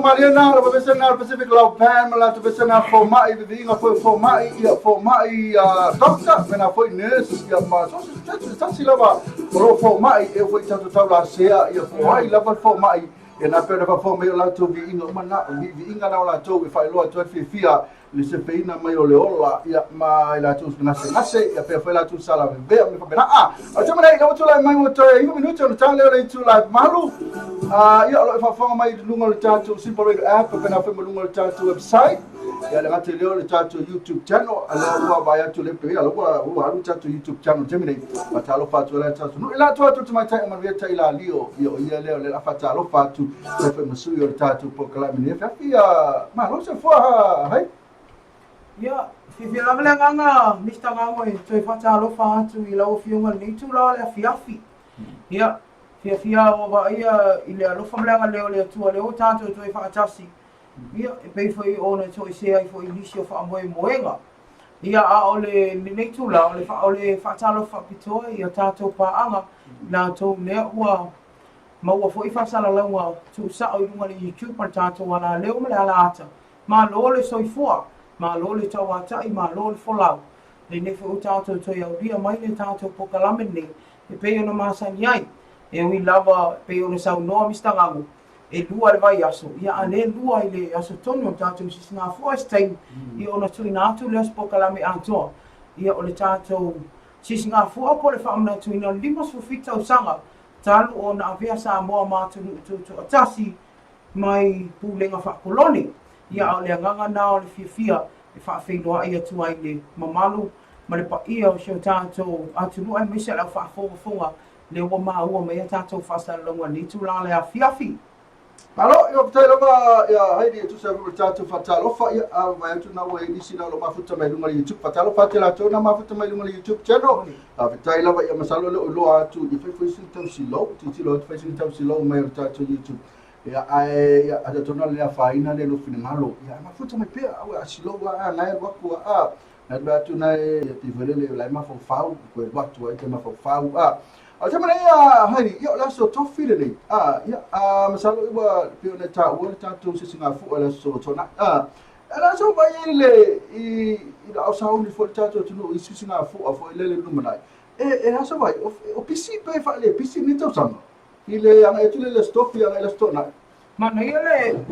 Mariana, la vese na Pacific Lau Pan, ma la vese na fomai, viviga foi fomai, ia fomai doctor, me na foi nurse, ia ma so se tasi lava o lo fomai e foi tatu tau la sea, ia fomai lava fomai, ia na pena fa fomai o la tu viiga uma na viiga na o la tu e fai loa tu e fia le se feina mai o le ola ia ma i latou gasegase ia pea foi latou sala vevea me faapena a o le taimi nei lau tulai mai ua toe 9 minute ona ta lea o le itula e malu ia o lo o faafofoga mai i luga o le tatou Simple Radio app faapena foi ma luga o le tatou website ia le gata i lea o le tatou YouTube channel a lea ua vaai atu le pea ua ua alu tatou YouTube channel taimi nei faatalofa atu ai le tatou nuu i latou atu tamaitai o manuia Tailālio ia o ia lea o le a faatalofa atu Sa foi ma sui o le tatou polokalame nei afiafi ia malo se fua hai. Ia, fiafia lava le agaga Mister Gago e toe faatalofa atu i lau Afioga i lenei itula o le afiafi. Ia, fiafia ua vaaia i le alofa ma le agalelei o le Atua lea ua tatou toe faatasi. Ia, e pei foi ona toesea ai foi i nisi o faamoemoega. Ia, a o le lenei itula, o le, o le faatalofa faapitoa i a tatou paaga, latou lea ua Maua foi faasalalauga tuusao i luga o le YouTube ma le tatou alaleo ma le alaata. Malo le soifua, malo le tauatai, malo le folau. Lenei foi ua tatou toe aulia mai le tatou polokalame lenei e pei ona masani ai. E ui lava e pei ona saunoa Mister Gago, e lua le vaiaso, ia a le lua i le aso tonu o le tatou sisigafua se taimi, ia ona tuuina atu lea o se polokalame atoa. Ia o le tatou sisigafua po o le faamanatuina o le 57 tausaga talu ona avea Samoa ma atunuu tutoatasi mai pulega faakolone. Ia a o le agaga na o le fiafia e faafeiloai atu ai le mamalu ma le paia o si o tatou atunuu aemaise o le au faafogafoga lea ua maua mai a tatou faasalalauga i lenei itula o le afiafi. Malo, ia faafetai lava ia Heidi e tusa ai foi ma le tatou faatalofa, ia a vaai atu na ua i ai nisi na o lo o mafuta mai luga o le YouTube. Faatalofa atu i latou na mafuta mai luga o le YouTube channel. Faafetai lava, ia masalo le o iloa atu ia fai foi sina tausilou, tilotilo atu fai sina tausilou mai o le tatou YouTube. Ia ae ia talitonu le afaina le lo finagalo. Ia mafuta mai pea, aua a silou a nai alu atu a nai alu atu nai ia pei foi lele la e mafaufau, koe alu atu ai te mafaufau a. A o te mana ia Heidi, ia o le aso tofi lenei. A ia a masalo ua pei ona taua le tatou sisigafua le aso Toonai. A le aso mai i le i i le au sauni foi le tatou atunuu i sisigafua foi le le lumanai. E e aso vai o pisi pe faale pisi ni tausaga. I le agai atu le le aso tofi agai le aso Toonai. Manaia le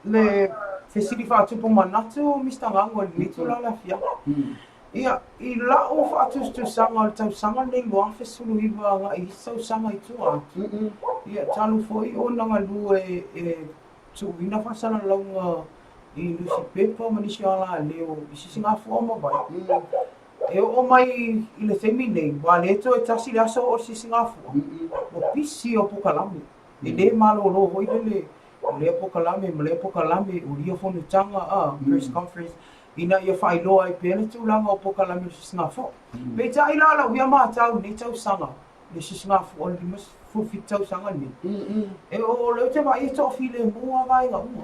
le fesili faatupu manatu Mister Gago i lenei itula o le afiafi. Ia, i la'u faatusatusaga o le tausaga lenei 2019 agai i isi tausaga i tua atu, ia, talu foi ona galue e tuuina faasalalauga i nusipepa ma nisi o alaleo i sisigafua o mavae, e oo mai i le taimi nei, ua le toe tasi le aso o le sisigafua, ua pisi o pokalame. E le malōlō foi lele o lea pokalame ma lea pokalame, o ia fonotaga, a, press conference, ina ia faailoa ai pea le tulaga o pokalame o le sisigafua. Peitai la lau ia matau i lenei tausaga, le sisigafua o le 57 tausaga lenei, e o lea ou te vaai e toafilemu lava vaega uma.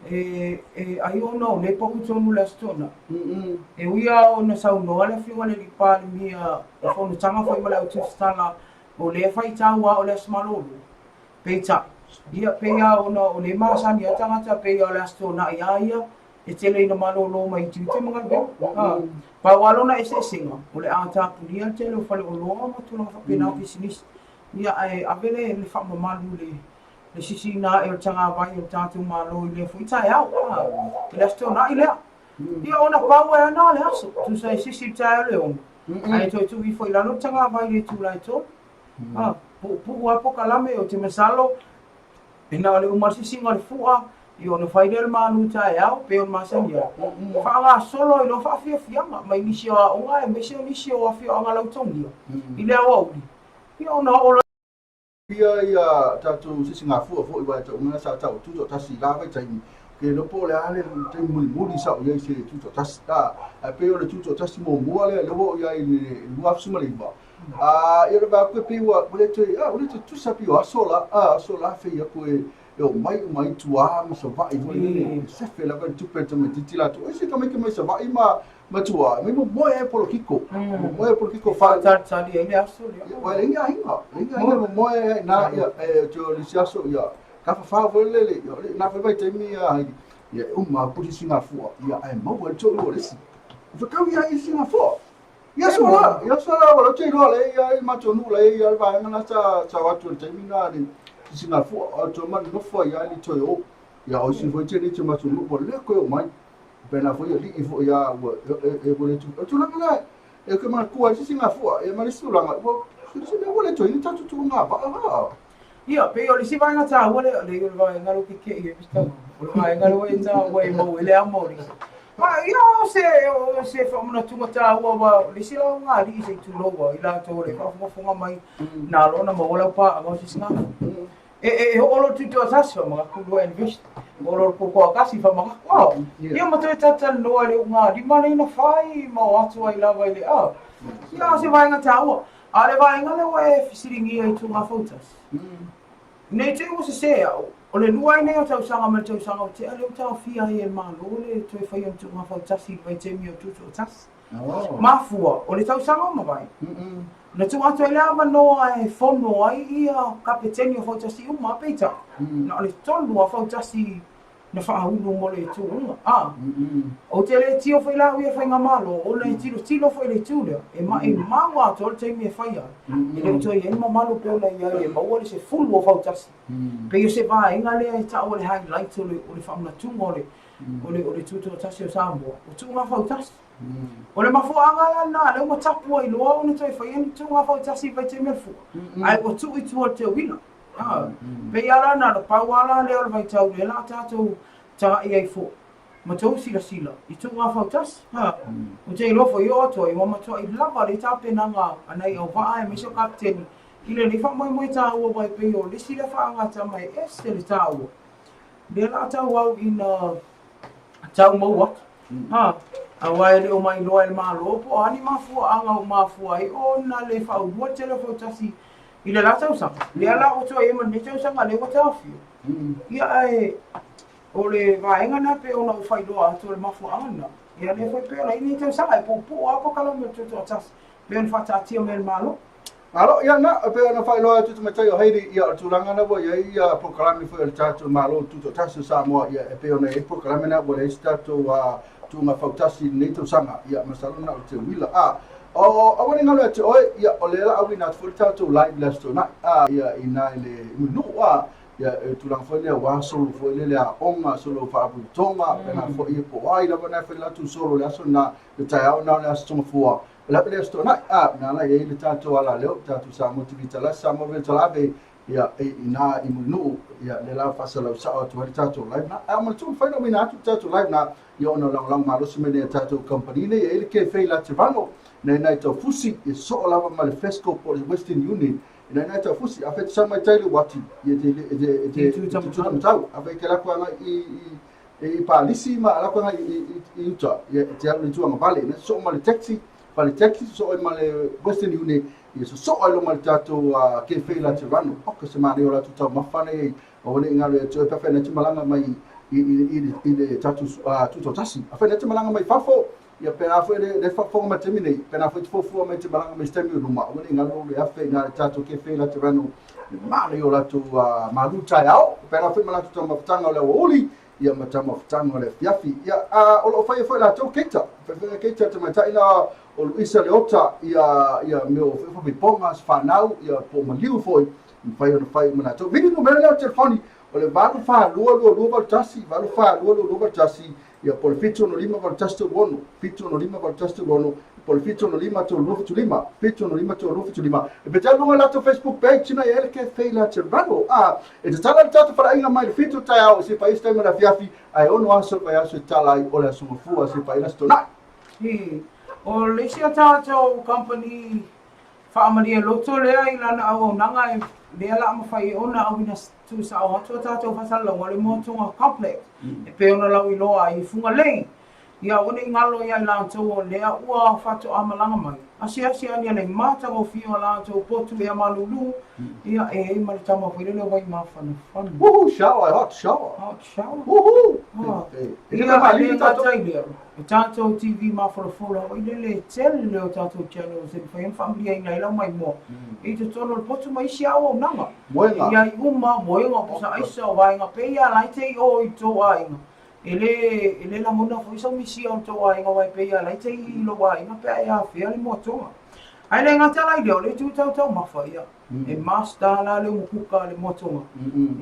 E, e ai ona o lea e pau tonu le Aso Toonai. E ui lava ona saunoa le Afioga i le Alii Palemia i fonotaga foi ma le au tusitala, o lea e faitau lava o le Aso Malolo. Peitai, ia pei lava ona o lea e masani lava tagata pei lava o le Aso Toonai lava ia e tele ina malolo mai i tiute ma galuega. Pau lava lona eseesega, o le a tapunia le tele o faleoloa ma tulaga faapena o pisinisi. Ia ae ave le le faamamalu i le le sisiina ae o le tagavai o le tatou Malo i lea foi taeao, i le Aso Toonai lea. Ia ona pau ai lava na o le aso, tusa e sisi i le taeao i le 6, ae toe tuu ifo i lalo le tagavai i le itula e 3. Puupuu lava pokalame, ou te masalo E na o le uma o le sisiga o le fua, ia ona fai lea o le malu taeao, pei ona masani ai. Faagasolo ai loa faafiafiaga mai nisi o aoga aemaise o nisi o afioaga lautogia i le aoauli, ia ona oo loa. Ia ia tatou sisigafua foi aua e tau na sa tau tutoatasi i la vaitaimi, ke iloa po o le a le taimi mulimuli sa oo i ai se tutoatasi, a, ae pei o le tutoatasi muamua lea lea ua oo i ai i le 2019. A ia le vaai atu e pei ua ua le toe a ua le toe tutusa pei o aso la a aso la fei atu e e omai uma ai tua ma Savaii foi lele e sefe lava le tupe a le tamaitiiti latou. Ese tamaiti mai Savaii ma ma tua mai momoe ai polokiko. Momoe ai polokiko fa Talitali ai le aso lea. Ia ua leai ni aiga. Leai ni aiga momoe ai na ia e te o le isi aso ia tafafao foi lele ia na foi vaitaimi ia ia e uma atu le sigafua ia ae maua ai le toalua o le isi. Ua fetaui ai le sigafua. Ia so la, ia so la, ua te iloa le ia i matou nuu la ia le vaega na sa sa o atu i le taimi na le sisigafua o atu ma nofo ia le toe o. Ia o isi foi te te matou nuu ua le koe o mai. Pena foi alii foi ia ua e e ua le tu. O tulaga la e ke manatua ai sisigafua ia ma le isi tulaga ua se mea ua le toe ni tatou tuuga vaa ha. Ia, pei o le isi vaega taua lea, leai o le vaega lea keke'i ai Mister Ngo, o le vaega lea ua e taua e maua ai le ama o le isi. Ma ia o se, o se faamanatuga taua aua o le isi lauga alii se i tulou ai latou o le faafogafoga mai na loa ona maua lau paaga o se isi gafa. E, e, e oo loa le tutoatasi faamanatu lua anniversary, oo loa le tutoatasi faamanatu, a, ia ma toe talatalanoa i le ugalima lea na fai ma o atu ai lava i le, a, ia o se vaega taua. A o le vaega lea ua e fesiligia i tuga fautasi, ne i te i ua sesē au, o le lua ai nei o tausaga ma le tausaga ua tea lea ua taofia ai e le Malo le toe faia o ni tuga fautasi i le vaitaimi o Tutoatasi. Mafua, o le tausaga ua mavae, na tuu atu ai le avanoa e fono ai ia Kapeteni o Fautasi uma, peitai, na o le tolu lava Fautasi na faaulu mo le tuuga. A, ou te le tio foi la au ia faigamalo, ona e tilotilo foi i le itu lea, e maimau atoa le taimi e fai ai, e le o toe i ai ni mamalu pei ona i ai e maua le 10 o fautasi. Pei o se vaega lea e tau o le highlight o le, o le faamanatuga o le, o le, o le Tutoatasi o Samoa, o tuuga fautasi. O le mafuaaga la lena, lea ua tapu ai loa ona toe faia ni tuuga fautasi i vaitaimi o le fua, ae ua tuu i tua i le teuina. Pei lava la na ona pau lava la lea o le vaitau lea la tatou tagai ai foi ma tou silasila i tuuga fautasi. Ou te iloa foi oo atu ai ua matuai lava le tapenaga a nai auvaa aemaise o kapeteni I lenei faamoemoe taua aua e pei o le isi lea faagatama e ese le taua, lea la tauau ina tau maua atu. Ha, aua e le o mailoa e le Malo po o a ni mafuaaga ua mafua ai ona le faaulua le tele o fautasi i le la tausaga. Lea la ua toe i ai ma lenei tausaga lea ua taofia. Ia ae o le vaega lena pei ona ou faailoa atu o le mafuaaga lena. Ia lea foi pei ona i ai lenei tausaga e puupuu lava polokalame o le Tutoatasi pei ona faataatia mai e le Malo. Malo, ia na, e pei ona faailoa atu tamaitai o Heidi, ia o le tulaga na ua i ai ia polokalame foi a le tatou Malo Tutoatasi o Samoa, ia e pei ona i ai polokalame na ua leai se tatou tuuga fautasi i lenei tausaga, ia masalo na o le teuila. A, o, aua ne i galo ia te oe, ia o lea la auina atu foi le tatou live i le Aso Toonai, a, ia i ina i le Mulinuu, a, ia e tulaga foi lea ua solo foi lele aoga, solo faalapotopotoga, pena foi ia po o ai lava na e fai latou solo i le aso lena, le taeao lena o le Aso Togafuo. O le a le Aso Toonai, a, na ala i ai le tatou alaleo, tatou Samoa TV Talasi, Samoa Radio Talave, ia, e i ina i Mulinuu, ia, lea la faasalau sao atu ai le tatou live na. A manatua mafai ona auina atu le tatou live na, ia ona lagolago malosi mai nei a tatou kamupani nei, e i ai le Kefe i Lativano, na ina i Taufusi, ia soo lava ma le Fesco po o le Western Union, ina ina i Taufusi, afai e te sau mai tai le uati, ia e te, e te, e te, e te tutamatau, afai e te alu atu agai i, i, i Palisi ma ala atu i uta, ia e te alu i le itu agavale, na sosoo ma le taxi, fale taxi sosoo ai ma le Western Union, ia sosoo ai loa ma le tatou kefe i Laterano. Oka se manaia o latou taumafa nei, aua ne i galo ia te oe pe afai na te malaga mai i le tatou Tutoatasi. Afai na te malaga mai fafo, ia pe a foi le faafofoga mai i le taimi nei, pe na foi te fuafua mai te malaga mai i se taimi o luma, aua ne i galo le afe i ina i le tatou kefe i Laterano, le manaia o latou malu taeao, pe na foi ma latou taumafataga o le aoauli, ia ma taumafataga o le afiafi. Ia, o lo o faia foi latou keita, faifaiga keita tamaitai la o Luisa Leota, ia, ia mea o faipoga, se fanau, ia po o maliu foi, mafai ona fai ma latou. Vili numera lea o telefoni, o le 8422281, 8422281, Ia, po o le 765 8136, 765 8136, po o le 765 3275, 765 3275. E pete luga o latou Facebook page ina ia ele ke fei la te rano. A, e tatala le tatou faleaiga mai le 7 taeao se paia se taimi o le afiafi, ae 6 aso le vaiaso e tatala ai o le Aso Gafua se paia le Aso Toonai. Hi, o le isi a tatou company Faamalie loto lea i lana auaunaga e lea la mafai ai ona auina tuusao atu a tatou faasalalauga o le Moa-Tonga Complex e pei ona lauiloa ai i Fugalei. Ia aua ne i galo ia i latou o lea ua faatoa malaga mai, asiasi ane a le matagofie o latou potu ea malulu, ia e i ai ma le tama foi lele o Vaimafanafana. Woohoo, shower, hot shower. Hot shower. Woohoo! Ah. E le Ia, malili le tatou. gata i lea, o tatou TV mafolafola foi lele e tele o tatou channels e mafai ona faamaliaina ai lau maimoa i totonu o le potu ma isi auaunaga. Moega. E i ai uma, moega, o pusa aisa, o vaega pei a la e te i o i tou aiga. E le, e le lagona foi sau misia o le tou aiga aua e pei a la e te i i lou aiga pe a e afea le moatoga. Ae le gata la i lea, o le itu tau taumafa, ia, e master la le umukuka a le moatoga.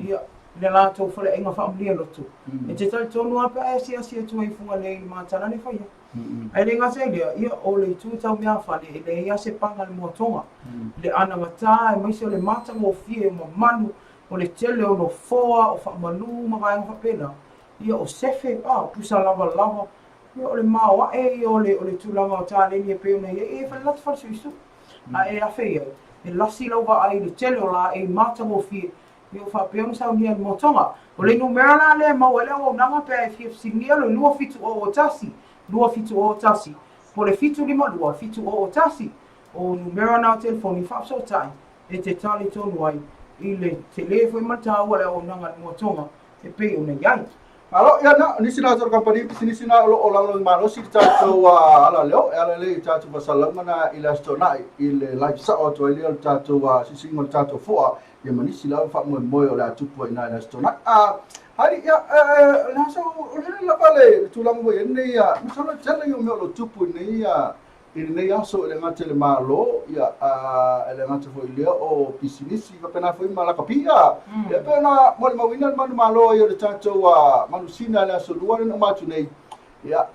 Ia, i le latou faleaiga faamalie loto. E te talitonu lava pe a e asiasi atu ai i Fugalei i le matala le faia. Ae le gata i lea, ia, o le itu tau meafale, e leai lava se paga i le moatoga. I le anagata aemaise o le matagofie o mamanu, o le tele o nofoa, o faamalu ma vaega faapena, ia, o sefe, a, o pusa lavalava, ia, o le maoae ia o le, o le tulaga o taleni e pei ona i ai, e fale lata falesuisui. A e afe i ai, e lasi lau vaai i le tele o laei matagofie, Ia ua faapea ona saunia e le moatoga. O le numera la lea e maua ai le auaunaga pe a e fia fesiligia o le 2701 2701 po o le 752 701. O numera na o telefoni faafesootai e te tali tonu ai i le tele foi ma le taua o le auaunaga a le moatoga e pei ona i ai. Malo, ia na, o nisi na o kamupani pisinisi na o lo o lagolago malosi i le tatou alaleo, e ala lea i tatou faasalalauga na i le Aso Toonai i le live sao atu ai lea o le tatou siisiiga o le tatou foa, ia ma nisi lava faamoemoe o le a tupu ai i ina i le Aso Toonai. Heidi, ia, o le aso, o le lava le tulaga ua i ai lenei, masalo e tele ia o mea o lo o tupu i lenei, i lenei aso e le gata i le Malo, ia, e le gata foi i lea o pisinisi, faapena foi ma lakapi. Ia, e pei ona molimauina le manumalo ai o le tatou manusina i le aso Lua lea na uma atu nei, ia,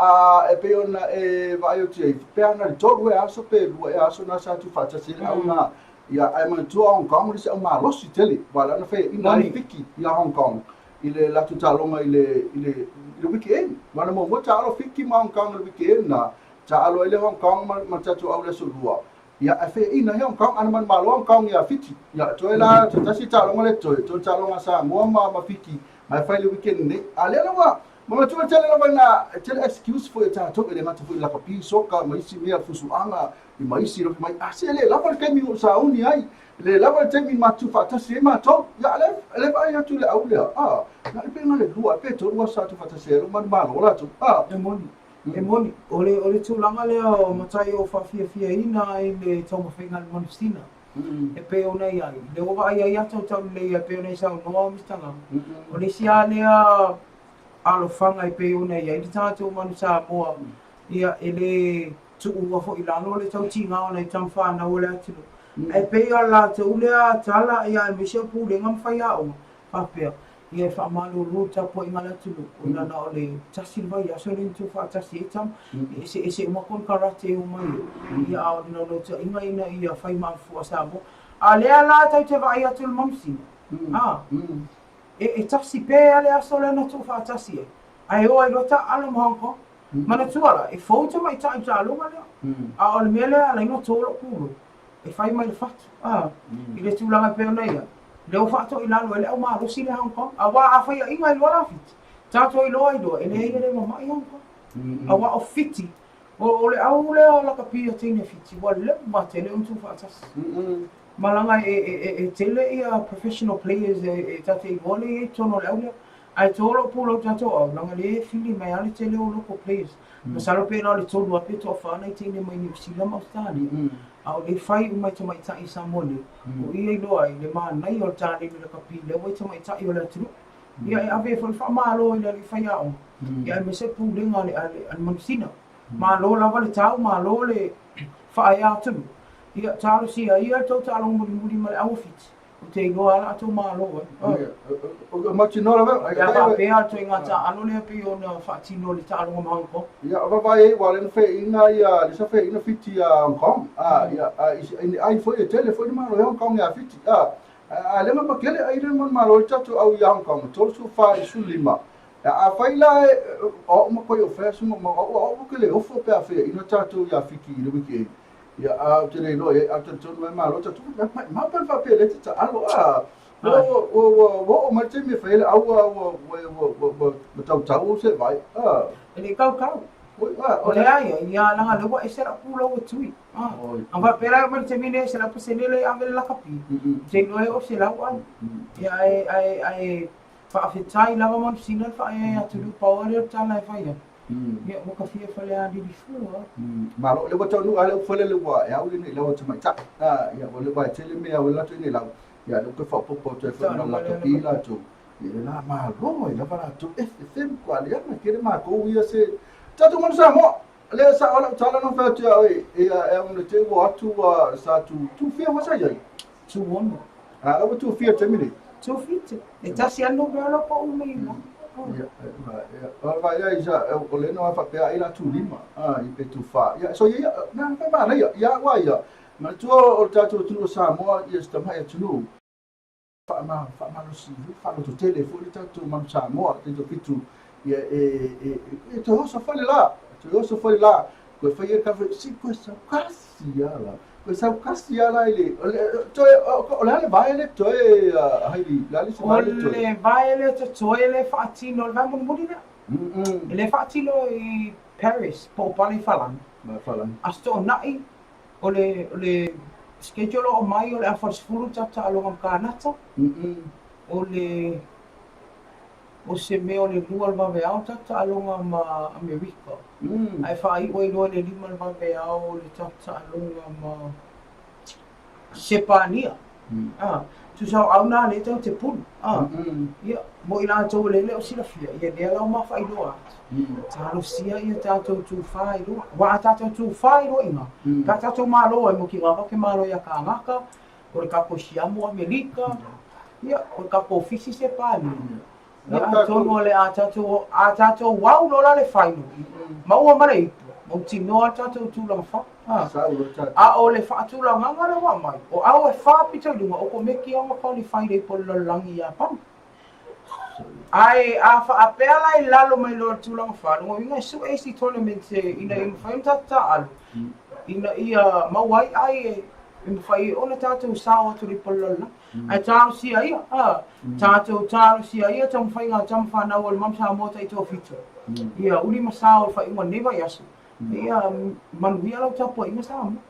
e pei ona e vaai atu i ai, pe ana le 3 ea aso pe 2 ea aso na sa tuufaatasi ai le au na, ia, ae manatua Hong Kong le isi au malosi tele, aua o lea na faiaina ai Fiki ia Hong Kong i le latou taaloga i le, i le, i le weekend. Aua na muamua taalo Fiki ma Hong Kong i le weekend na, taalo ai le Hong Kong ma, ma le tatou au i le aso Lua. Ia, ae feaina ia Hong Kong, ana manumalo Hong Kong ia Fiti. Ia, toe la, se tasi taaloga le toe, toe taaloga Samoa ma, ma Fiti, ma e fai le weekend nei. A lea la ua, manatua tele lava ina, tele excuse foi e tatou, e le gata foi i lakapi, soka, ma isi mea, fusuaga, i ma isi lofi mai. A se le lava le taimi o sauni ai, le lava le taimi matou faatasi ai matou. Ia, a lea, a lea vaai atu le au lea, a, na o le pe na le lua, pe tolu aso sa faatasi ai, lo manumalo latou. A. E moni. E moni, o le, o le tulaga lea o matai o faafiafiaina i le taumafaiga a le Manusina, e pei ona i ai, lea ua vaai ai ata o taulelei e pei ona i saunoa Mister Ngamo, o le isi lava lea alofaga e pei ona i ai le tatou Manu Samoa, ia, e le tuua foi i lalo le tautiga o nai tama fanau o le atunuu. Ae pei o le latou lea tala, ia, aemaise o pulega ma faiaoga, faapea, Ia e faamalulu le tapuaiga a le atunuu, ona na o le tasi le vaiaso lea na tuufaatasi ai tama. E eseese uma konekarate e omai ai, ia a o le naunautaiga ina ia fai mafuafua Samoa. A lea la tatou te vaai atu i le Manusina, a, e tasi pea le aso lea na tuufaatasi ai, ae o ai loa taaalo ma Hong Kong. Manatua la, e fou tamaitai taaloga lea, a o le mea lea e ala ai ona to lou pulou, e fai mai le fatu, a, i le tulaga e pei ona i ai, lea ua faatoai lalo ai le au malosi lea Hong Kong. Aua a faiaina ai loa la Fiti, tatou iloa ai loa, e leai e le mamai Hong Kong. Aua o Fiti, o le au lea lakapi a teine Fiti, ua leva tele ona tuufaatasi. Ma leaga e tele ia professional players e ta te iloa lea e i ai i totonu o le au lea. Ae to lou pulou tatou au, leaga lea e fili mai lava le tele o local players. Masalo pe na o le 3 lava pe toafa nai teine mai Niu Sila ma Ausetalia. A o lea e fai uma e tamaitai i Samoa nei, o i e iloa ai le manaia o le taleni lakapi lea ua i tamaitai o le atunuu. Ia e ave ai foi le faamalo i le alii faiaoga, ia aemaise le pulega a le, a le, a le Manusina. Malo lava le tau, malo le faaea atunuu. Ia talosia ia le tou taaloga mulimuli ma le au o Fiti. Ou te iloa lava la outou malo ai. O mautinoa lava. Pe a faapea le ituaiga taaalo lea pei ona faatino i le taaloga ma Hong Kong. Ia, o vaavaai ai, ua lea na feaina ia, lea sa feaina Fiti ia Hong Kong. A, ia, a, i ni ai foi e tele foi ni malo i Hong Kong ia Fiti. A, a lea na makele ai le malo i tatou au ia Hong Kong, 34 i 15. A fai la e, o au ma koe o fea sunga, ma au, au ke le ofo pe a feaina tatou ia Fiti i le wiki Ia, a ou te le iloa i ai, a talitonu mai malo tatou, mai, ma pe faapea le te taalo, a, ua, ua, ua, ua oo mai le taimi e fai ai le au, ua, ua, ua, ua, ua, ua, ua tautau ou se vai, a. E le i tautau. Oi, a, o le ai, ia, leaga lea ua ese lau pulou ua tui. A, a faapea la e oo mai le taimi lenei e 100% le ave le lakapi, ou te iloa e oo 100 ai. Ia, ae, ae, ae faafetai lava Manusina le faaeaea atunuu, pau lava lea o le tala e fai atu. Ia, ua ka fia Falealili fua. Malo, le ua taunuu a le upu foi lele ua e au lenei i lau tamaitai. A, ia, ua le ua e tele mea ua latou nei lau. Ia, le upu faaopoopo atu ai foi na lakapi latou. Ia, le la malo ai lava latou. E, e fe kwa le ana kele makou ia se. Tatou manu Samoa. Le sa o lau tala no fai atu ia oe. E a e au te ua atu ua sa tu tu fia wa sa iai. Tu ono. A, ua tu fia taimi nei. Tu fite. E tasi anu mea lo po umi ina. Ia, ia, va ia isa o le no faapea ai la tu lima, a i pe tu fa. Ia, so ia, na fa ma ia, ia wa ia. Manatua o le tatou atunuu o Samoa, ia se tamai atunuu. Fa ma fa malosi, fa lototele foi le tatou manu Samoa, tatou fitu. Ia e e e toe oso foi le la, toe oso foi le la. Koe fai e ka foi si koe saukasi ala. Koe saukasi ala i le o le toe o le a le vae le toe Haili, le a le isi vae le toe? O le vae lea totoe le faatino, o le vae mulimuli lea. E le faatino i Paris po o Pale i Falani. Falani. Aso Toonai, o le, o le schedule o aumai o le afa o le 10 tatou taaloga ma Kanata. O le O se mea o le 2 le vaveao tatou taaloga ma Amerika, ae faaiu ai loa i le 5 le vaveao le tatou taaloga ma Sepania. A, tusa o au na lea tatou te pulu. A, ia, mo i latou o lea e le o silafia, ia lea la ua mafailoa atu. Talosia ia tatou tufa i luga. Aua a tatou tufa i luga i ina, pe a tatou malo ai mo ki ngā ke malo ia kāngaka, O le tatou siamu Amelika, ia, o le tatou ofisi Sepania. Ia, atonu o le a tatou, a tatou au loa la le final, maua ma le ipu, mautinoa le tatou tulaga fa. A o le faatulagaga lea ua aumai, o au e fa pito i luga, o komeki lava ua qualify le ipu o le lalolagi i Iapani. Ae a faapea la i lalo mai loa i le tulaga fa, lona uiga e sue isi tournaments ina ia mafai ona tatou taaalo. ina ia maua ai ai e mafai ai ona tatou sao atu i le ipu a le lalolagi. Ae talosia ia, a, tatou talosia ia taumafaiga a tama fanau a le Manu Samoa taitoafitu. Ia uli ma sao o le faaiuga o lenei vaiaso. Ia manuia lau tapuaiga Samoa.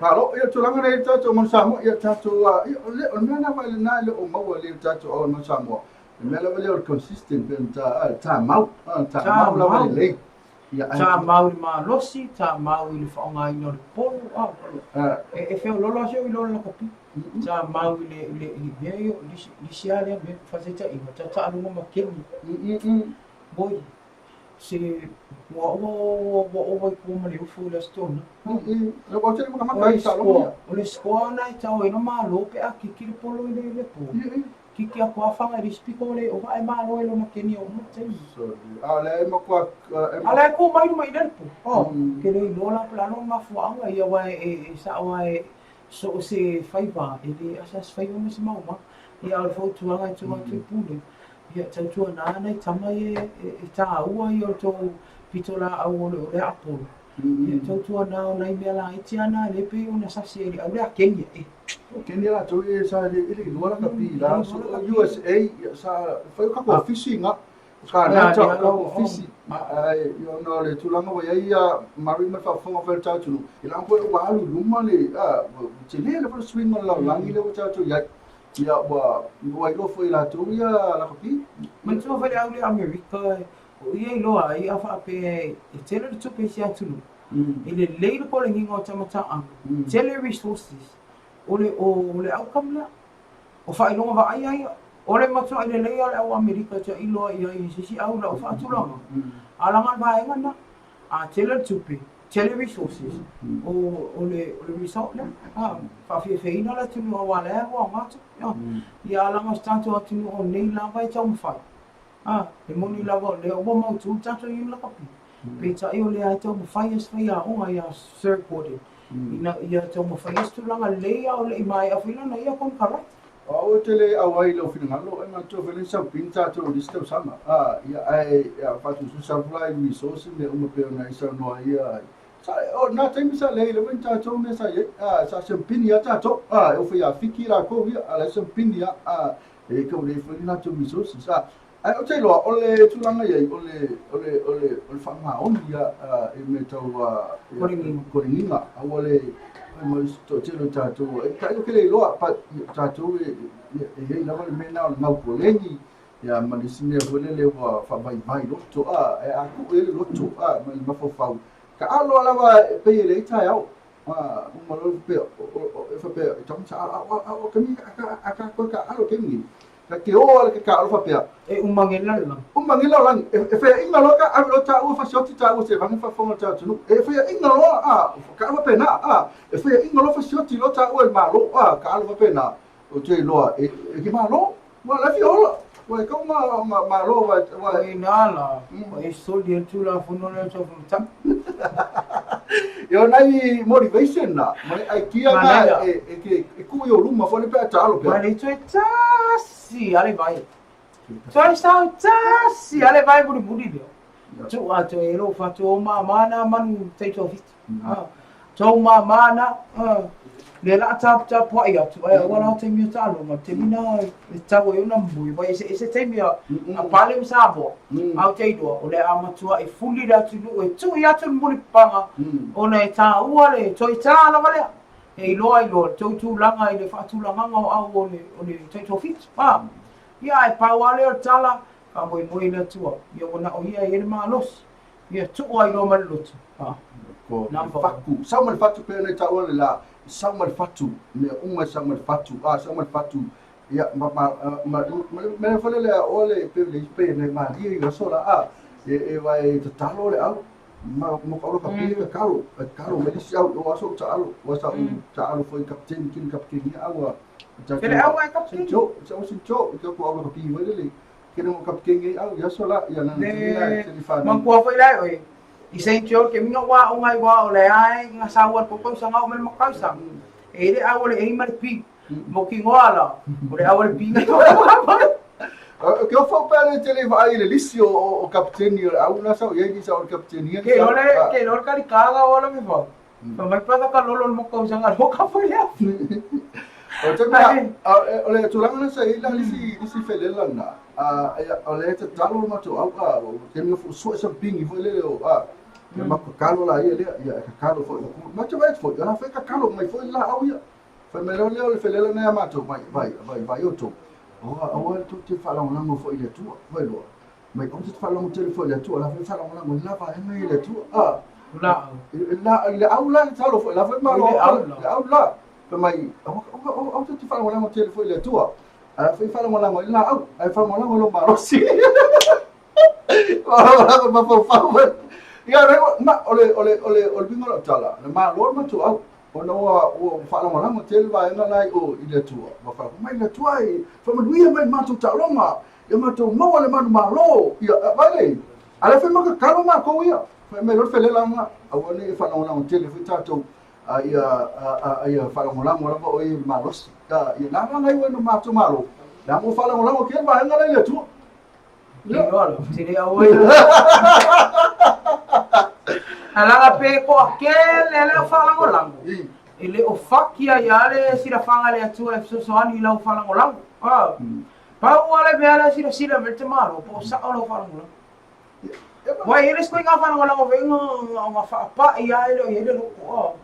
Malo, ia tulaga nei tatou Manu Samoa, ia tatou, ia, o le, o le mea lava lena e le o maua lea tatou au Manu Samoa. Le mea lava lea o le consistent pe ta, ta mau, ta mau lava lelei. Ia, ta mau i le malosi, ta mau i le faaaogaina o le polo, e feololo lava si ou iloa o le lakapi. Ta mau i le, i le, i mea ia, lisi lava lea mea, faataitaiga, ta taaloga ma Kenya. Moi, se ua ua ua ova i tua ma le ufu i le Aso Toonai. O le score lena e tau ai ona malo pe a kiki le polo i le po. Kiki atu a fana i le isi pito le ova ae malo e lona Kenya uma le taimi. A o lea e matua A o la e tu mai luma i le po. Oh, ke le iloa la po o le a lona mafuaaga ia aua e sao lava e so o se faiva e le asa se faiva ma se maumaga. Ia a o le fautuaga e tuu atu i Pule, ia tautuana nai tama ia e taua ia o le tou pitolaau o le Apolo. Ia tautuana o nai mea laiti lava na lea e pei ona sasi ai i le au lea a Kenya e. O Kenya latou ia sa le e le iloa lakapi la so USA ia sa fai o tatou ofisi ina ka na ta o ofisi ai ona o le tulaga ua i ai ia Mary ma le faafofoga foi a le tatou i la foi ua alu i luma le tele le foi suiga o le lalolagi lea ua tatou i ai ia ua ua iloa foi e latou ia lakapi. Manatua foi le au lea Amerika o ia iloa ai a faapea e tele le tupe i se atunuu e lelei le kolegiga o tama taaga, tele resources, o le, o le outcome lea. O faailoga vaaia ia, o le matuai lelei lava o le au Amerika e tailo i ai i se isi au i lau faatulaga, a laga le vaega lena, a tele le tupe, tele resources, o, o le, o le result lea. A, faafiafiaina le atunuu aua o lea e alu aoga tupe. Ia a laga o se tatou atunuu o nei lava e taumafai, A, e moni lava o lea ua mautu le tatou iuni lakapi. Peitai o lea e taumafai e se faiaoga ia Sir Gordon ina ia taumafai ai se tulaga lelei a o le i maea foi lana ia konekarate. O au ou te le auai i lou finagalo, e manatua foi le saupini tatou i le isi tausaga. A, ia, ae a faatususu atu la i resource mea uma pei ona e saunoa ai ia, sa, o na taimi sa leai lava ni tatou mea sa i ai, a, sa sampini lava tatou, a, e ofo ia Fiti latou ia, a la e sampini lava, a, E tau le fai latou resources a ae ou te iloa o le tulaga i ai o le o le o le o le faamaoni a i mea tau a koligiga aua le ma toatele o tatou e tailo ke le iloa but tatou e e i ai lava le mea lena o le gau koleni ia ma le isi mea foi lele ua faavaivai loto a e a tuu i ai le loto a ma le mafaufau ka alo lava e pei e leai taeao uma loa faapea, faapea, e tau sa alo, alo, kami, a ka koe ka alo kemi. Ka te o ala ke ka alo faapea. E umage lalolagi. Umage lalolagi. E faiaʻiga loa ka ave loa tāua fasioti tāua se vage faafofoga le atunuu. E faiaʻiga loa, a, ka alo faapena, a, e faiaʻiga loa fasioti loa tāua e le Malo, a, ka alo faapena. Ou te iloa, e, e ke Malo, ua la e fia ola. Ua e kau ma, ma, Malo, ua, ua. O ina la, ua e soli e le Tulafono lea o Taufamatagi. Ia o nai motivation na, ma le idea na e, e, e, e ku i o luma foi le pe a talo pea. Ma le toe tasi a le vai. Toe sau tasi a le vai mulimuli lea. Tuu atu e lou fatu o māmā nā manu taitoafitu. Tou māmā nā, lea la a taputapuaʻi atu, ae aua la taimi o taaloga, le taimi na e tau ai ona moe, wai eseese taimi a, a pale ma Samoa, a ou te iloa, o le a matuaʻi fuli le atunuu e tui atu le mulipapaga, ona e tāua le toe tā lava lea, e iloa ai loa le tou tulaga i le faatulagaga o au o le, o le taitoafitu. Ia, ae pau lava lea o le tala, faamoemoe i le Atua, ia ua na o ia e i ai le malosi. Ia tuu ai loa ma le loto. Ha. Ko le fatu. Sau ma le fatu pei ona i taua le la. Sau ma le fatu. Mea uma e sau ma le fatu. A sau ma le fatu. Ia ma ma ma ma mea foi lele a oe le pei le pei le malie i aso la a e e vai tatalo le au ma mo ka olo ka pili ka kalo e kalo me lisi au o aso ta alo o sa u ta alo foi kapten kini kapten ia au a ta Kele au ai kapten. Jo sa o sin jo ka ko au ka pili foi lele Kene mo kapten ai au ia aso la ia na Le Mangkua foi lai oi. I Saint John ke minga wa o ngai wa o le ai nga saua ko kau sanga o mele makau sang. E le au le ei ma le pi. Mo ki ngoa la. O le au le pi ngai o Ke ofa pea le tele vaai le lisi o o kapteni o le au na sau iai ni sa o le kapteni Ke lole ke lole kari kaga o la me fa. Fai mai pasa ka lolo le mokausaga le moka foi lea. O te mea, o le tulaga na sa i la lisi felela na, o le tatalo le matou au, o te mea fu sue sa pingi foi lele o, ia ma kakalo la ia lea, ia kakalo foi, ma te vai foi, ala foi kakalo mai foi la au ia. Fai mai lea o le felela na ia matou, vai, vai, vai, vai o tou. Aua tou te faalagolago foi i le Atua, vai loa. Mai aua tou te faalogo tele foi i le Atua, la foi faalagolago i la vaega i le Atua. Ah, laau. La, le au la, talo foi, la foi malo, le au la. Fai mai, aua, aua, aua, aua tou te faalagolago tele foi i le Atua. A foi faalagolago i laau, ae faalagolago i lou malosi. Faalagolago mafaufau. Ia, ma, o le, o le, o le, o le uiga o lau tala, na malo le matou au. Ona ua, ua faalagolago tele vaega la i o i le Atua. Ua faapea mai le Atua e faamanuia mai i le matou taaloga. Ia matou maua le manumalo. Ia, vaai lei. A lea foi ma kakalo matou ia. Fai mai loa le felelaga, aua ne i faalagolago tele foi tatou, a ia, a ia faalagolago lava oe i le malosi. Ia, na ala ai no matou malo. Leaga ua faalagolago tele vaega la i le Atua. Ia, tele au ai. Alaga pe ko kele le faalagolago. E le o faki ai a le silafaga le Atua e fesoasoani i lau faalagolago. Ah. Pau lava le mea lea e silasila mai le tamaloa po o sao lau faalagolago. Ua i ai le isi ituaiga faalagolago foi na faapai lava e le o i ai le loto. Oh.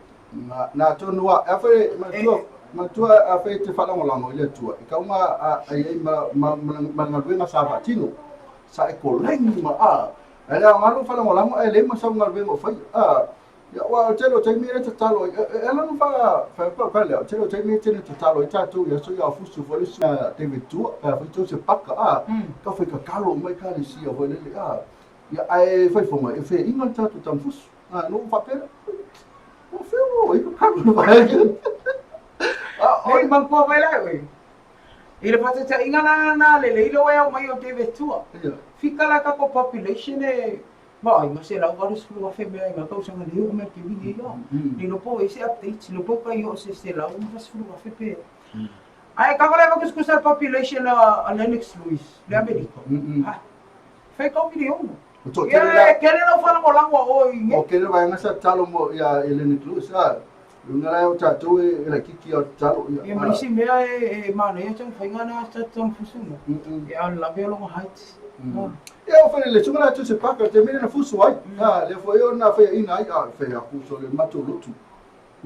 Na atonu a, a foi manatua, manatua a foi te faalagolago i le Atua, i kauga a i ai ma, ma, ma, ma le galuega sa faatino, sa e koleni ma a, ae le aoga lou faalagolago ae leai ma sau galuega o faia. A, Ia, aua o le tele o taimi e tatalo ai, e ala ona fai atu au lea, o le tele o taimi e tele tatalo ai tatou i aso ia fusu foi le susuga David Tua, pe a fai Joseph Parker, a, tau fai tatalo uma ekalesia foi lele, a, ia, ae fai foga, e feaiga le tatou tamafusu, a, na ou faapea lea, o fea o ai tatalo le vaega? A, o. Nei, manatua mai la e oe, i le faataitaiga la na lelei le oe aumai o David Tua, fika la tatou population e Vaai, ma 180,000 mea i ngā tausaga nei oo mai i le taimi nei la. Le iloa po o ai se updates, le iloa po o tai oo se 140,000 pe. Ae kava le tusitusa le population a Lennox Lewis, le Amerika. Ha, faitau miliona. Ia, e tele lau faalagolago a oe i nei. O tele vaega sa tatalo mo ia Lennox Lewis, a. Luga la o tatou e laitiiti a tatalo ia. Ia ma nisi mea e manaia taumafaiga na sa taumafusu na. E a lave o lona height. Ia o fai le suga la tu se paka te mea na fusu ai. A le foi o na fai ina ai a fai aku so le matou lotu.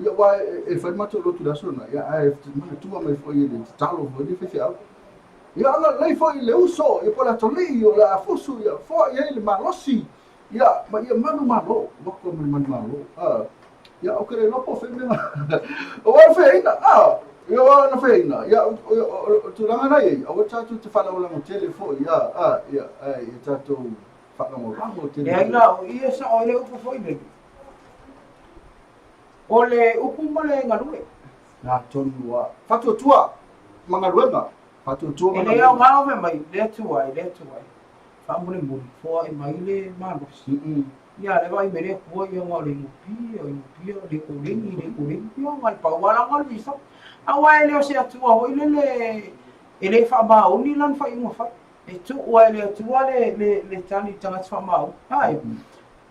Ia wa e fai matou lotu le aso na. Ia ae manatua mai foi le tatalo foi le faifeau. Ia ana lei foi le uso ia po le atolii o le a fusu ia foai ai le malosi. Ia, ma ia manumalo, loko ma le manumalo. A, ia, o ke le iloa po o fea mea. O wai feaina, a, ia o ana feaina, ia, o tulaga na i ai, aua tatou te faalagolago tele foi, ia, a, ia, ai, ia tatou faalagolago tele. Leai la, o i e sao ai le upu foi lele. O le upu ma le galue. Na tonu a. Faatuatua ma galuega. Faatuatua ma galuega. E le aoga o mai, le Atua e, le Atua e. Faamolemole, foai mai le malosi. Ia, le vaai mai le Atua ia na o le inupia, inupia, le koleni, le koleni, ia na o le pau lava lena o le visa. Aua e le o se Atua foi lele e le faamaoni lana faaiuga fai. E tuu lava e le Atua le, le, le tali i le tagata faamaoni. Ai.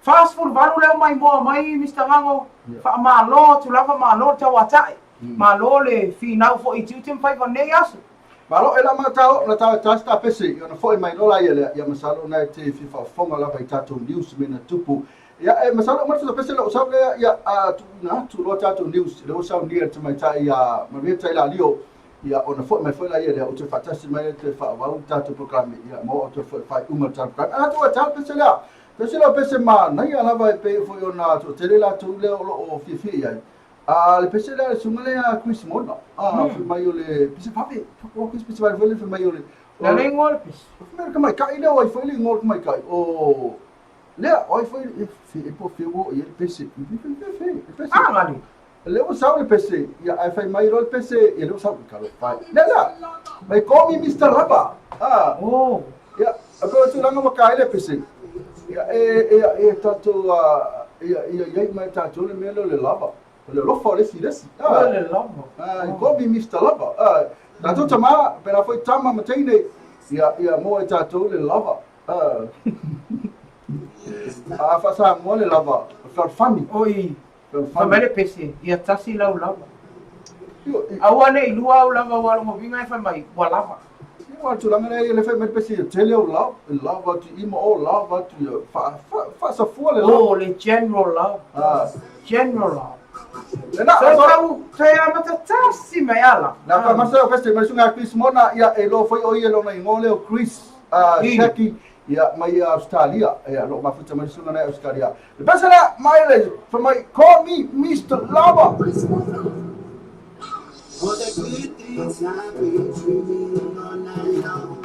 48 lea ua maimoa mai Mister Gago, faamalo atu lava, malo le tauatai, malo le finau foi i tiute ma faiva o lenei aso. Malo e la ma tau na tau tasi ta pese i ona foi mai lola ia lea ia masalo na te fi faafofoga lava i tatou news me na tupu ia e masalo ma ta pese lo sau lea ia a tu na tu lo tatou news le o sau nia te mai tai ia Maria tai la lio ia ona foi mai foi la ia lea o te faatasi mai te faavau tatou programe ia mo o te foi fai uma tatou programe a tu a ta pese lea pese la pese ma na ia lava e pe foi ona toatele latou lea o lo o fiafia i ai A le pese lea, le susuga lea a Chris Mona. A, fai mai o le pese vave. O Chris pese vave foi le fai mai o le... Le le igoa o le pese. Fai mai o le tamaitai lea, o ai foi le igoa o le tamaitai. O... Lea, o ai foi, e, e po fea ua oo i ai le pese. Fe, fe, fe, le pese. A, gale. Lea ua sau le pese, ia, ae fai mai loa le pese, ia lea ua sau, talofa e. Lea, lea, mai call me Mister Lava. A, Oh. ia, a pei o le tulaga ua ka ai le pese. Ia, e, e, e tatou, a, ia, ia i ai mai tatou le mea lea o le lava. O le alofa o le isi i le isi. Ah, o le lava. Ah, i call me Mister Lava. Ah, tatou tama, pēlā foi tama ma teine, ia, ia maua e tatou le lava. Ah, a faa-Samoa le lava, o fealofani. Oi. Fai mai le pese, ia tasi lau lava. Aua ne i lua au lava aua o lona uiga e fai mai ua lava. Aua o le tulaga lea ia fai mai le pese ia tele au love, e love atu i ma o, love atu ia faasafua le love. Oh, le general love. General love. Lena, So tau toe amata tasi mai ala. Na ka masa o pese mai sunga Chris Mona ia e lo foi o ia lona igoa lea o Chris Shaki ia mai Australia ia lo mafuta mai sunga nei Australia. Le pese lea mai le fai mai call me Mr. Lover. All the good things I've been dreaming all night long,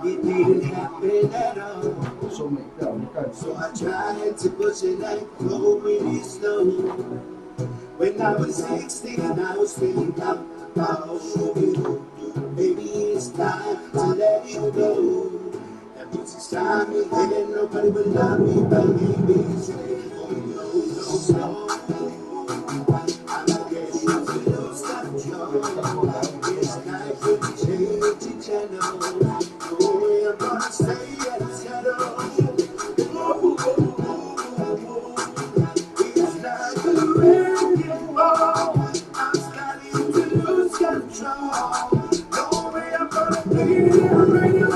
it didn't happen at all. So mai ia o kai. So I tried to push it like go really slow. When I was 16, I was feeling out. Oh, you, baby, it's time to let it go. That music's time me, and nobody will love me, but baby, say, oh no, no, no. I'm getting to lose control. It's time to change the channel. No way I'm gonna stay and settle. Ooh, ooh, ooh, ooh. It's like a wrecking ball. I'm starting to lose control. No way I'm gonna be around you.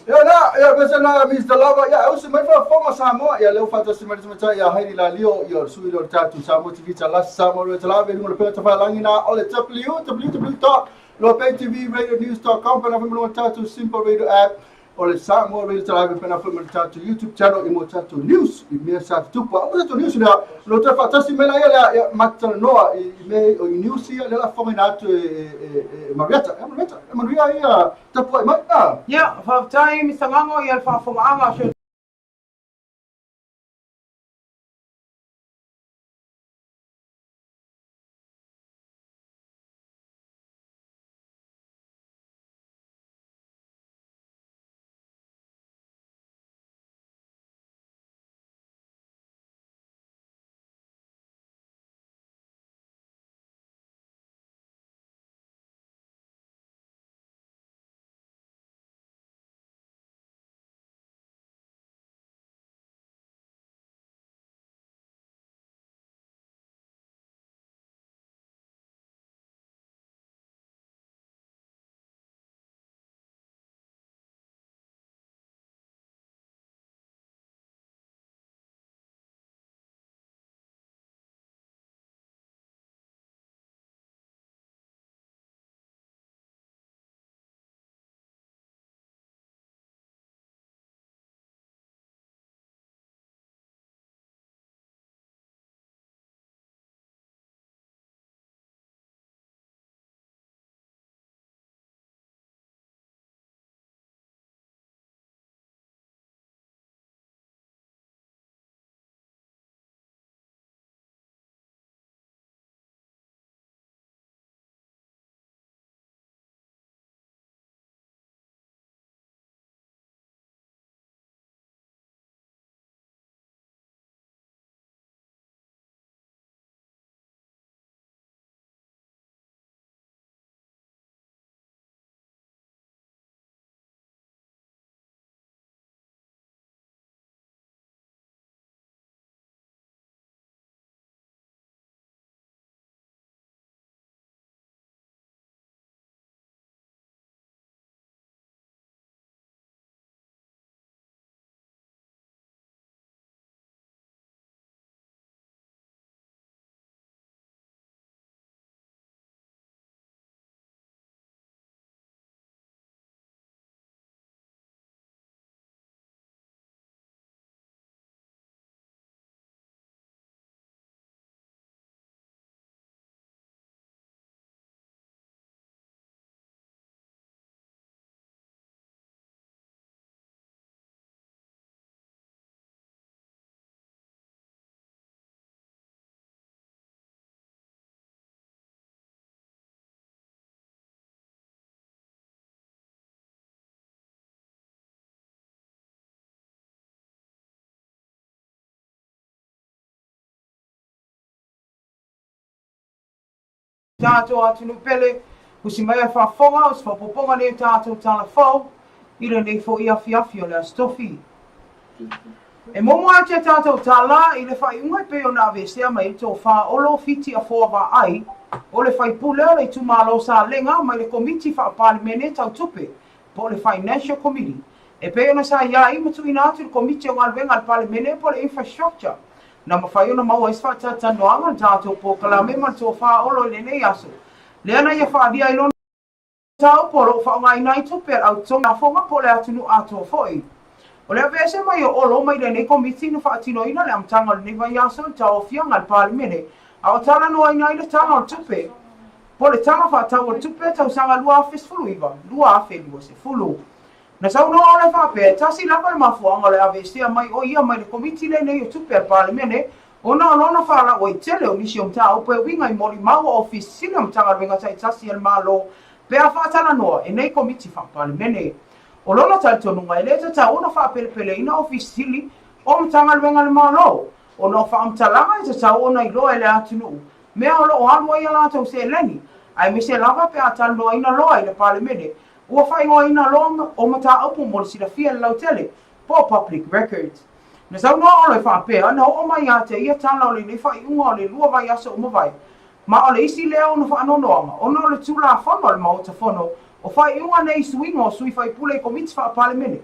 Ia na, ia pese na Mr. Lover, ia usi mai fa fonga Samoa, ia leo fatasi mai tamatai ia Heidi Lalio, ia o le sui lea o le tatou Samoa TV Talasi Samoa Radio Talave, i luga o le pega tafailagi na o le www.loapettvradionews.com, pena foi ma luga o le tatou Simple Radio App, o le Samoa Radio Talave, pena foi ma le tatou YouTube channel i mo tatou news, i mea sa tutupu. A o tatou news lea, lo toe faatasi mai la ia lea, ia matalanoa i mea o i news ia, lea la fongaina atu e Marietta. Ia Marietta, e manuia ia tapuai mai. Ah. Ia, faafetai Mister Gago ia le faafofogaaga a si o Tatou atunuu pele, usi mai a faafofoga o se faaopoopoga lenei o tatou tala fou i lenei foi afiafi o le Aso Tofi. E muamua atu e tatou tala i le faaiuga e pei ona aveesea mai ai le tofa Olo Fiti Afoa Vaai o le faipule o le itumalo o Salega mai le Komiti Faa-Palemene Tau Tupe po o le Financial Committee e pei ona sa i ai ma tuuina atu i le Komiti o Galuega a le Palemene po o le Infrastructure na mafai ona maua ai se faatalatalanoaga o le tatou polokalame ma le tofa Olo i lenei aso lea na ia faaalia ai lona mataupu o lo o faaaogaina ai tupe a le au totogi lafoga po o le atunuu atoa foi. O le aveese mai o Olo mai lenei komiti na faatinoina le amataga o lenei vaiaso i le tauaofiaga a le Palemene a o talanoaina ai le Tala o le Tupe po o le Tala Faatatau o le Tupe tausaga 2019, 2020. Na saunoa Olo e faapea, e tasi lava le mafuaaga o le aveesea mai o ia mai le Komiti lenei o Tupe a le Palemene ona o lona faalauaitele o nisi o mataupu e uiga i molimau o Ofisa Sili o Matagaluega taitasi a le Malo pe a faatalanoa e nei Komiti Faa-Palemene. O lona talitonuga e le tatau ona faapelepeleina Ofisa Sili o Matagaluega a le Malo ona o faamatalaga e tatau ona iloa e le atunuu mea o lo o alu ai a latou seleni, aemaise lava pe a talanoaina loa i le Palemene Ua faaigoaina loa o mataupu mo le silafia e le lautele, po o public records. Na saunoa Olo e faapea, na oo mai ia te ia tala o lenei faaiuga o le lua vaiaso ua mavae, ma o le isi lea ona faanoanoaga ona o le Tulafono a le Maota Fono o faaiuga nei i suiga o sui faipule i Komiti Faa-Palemene.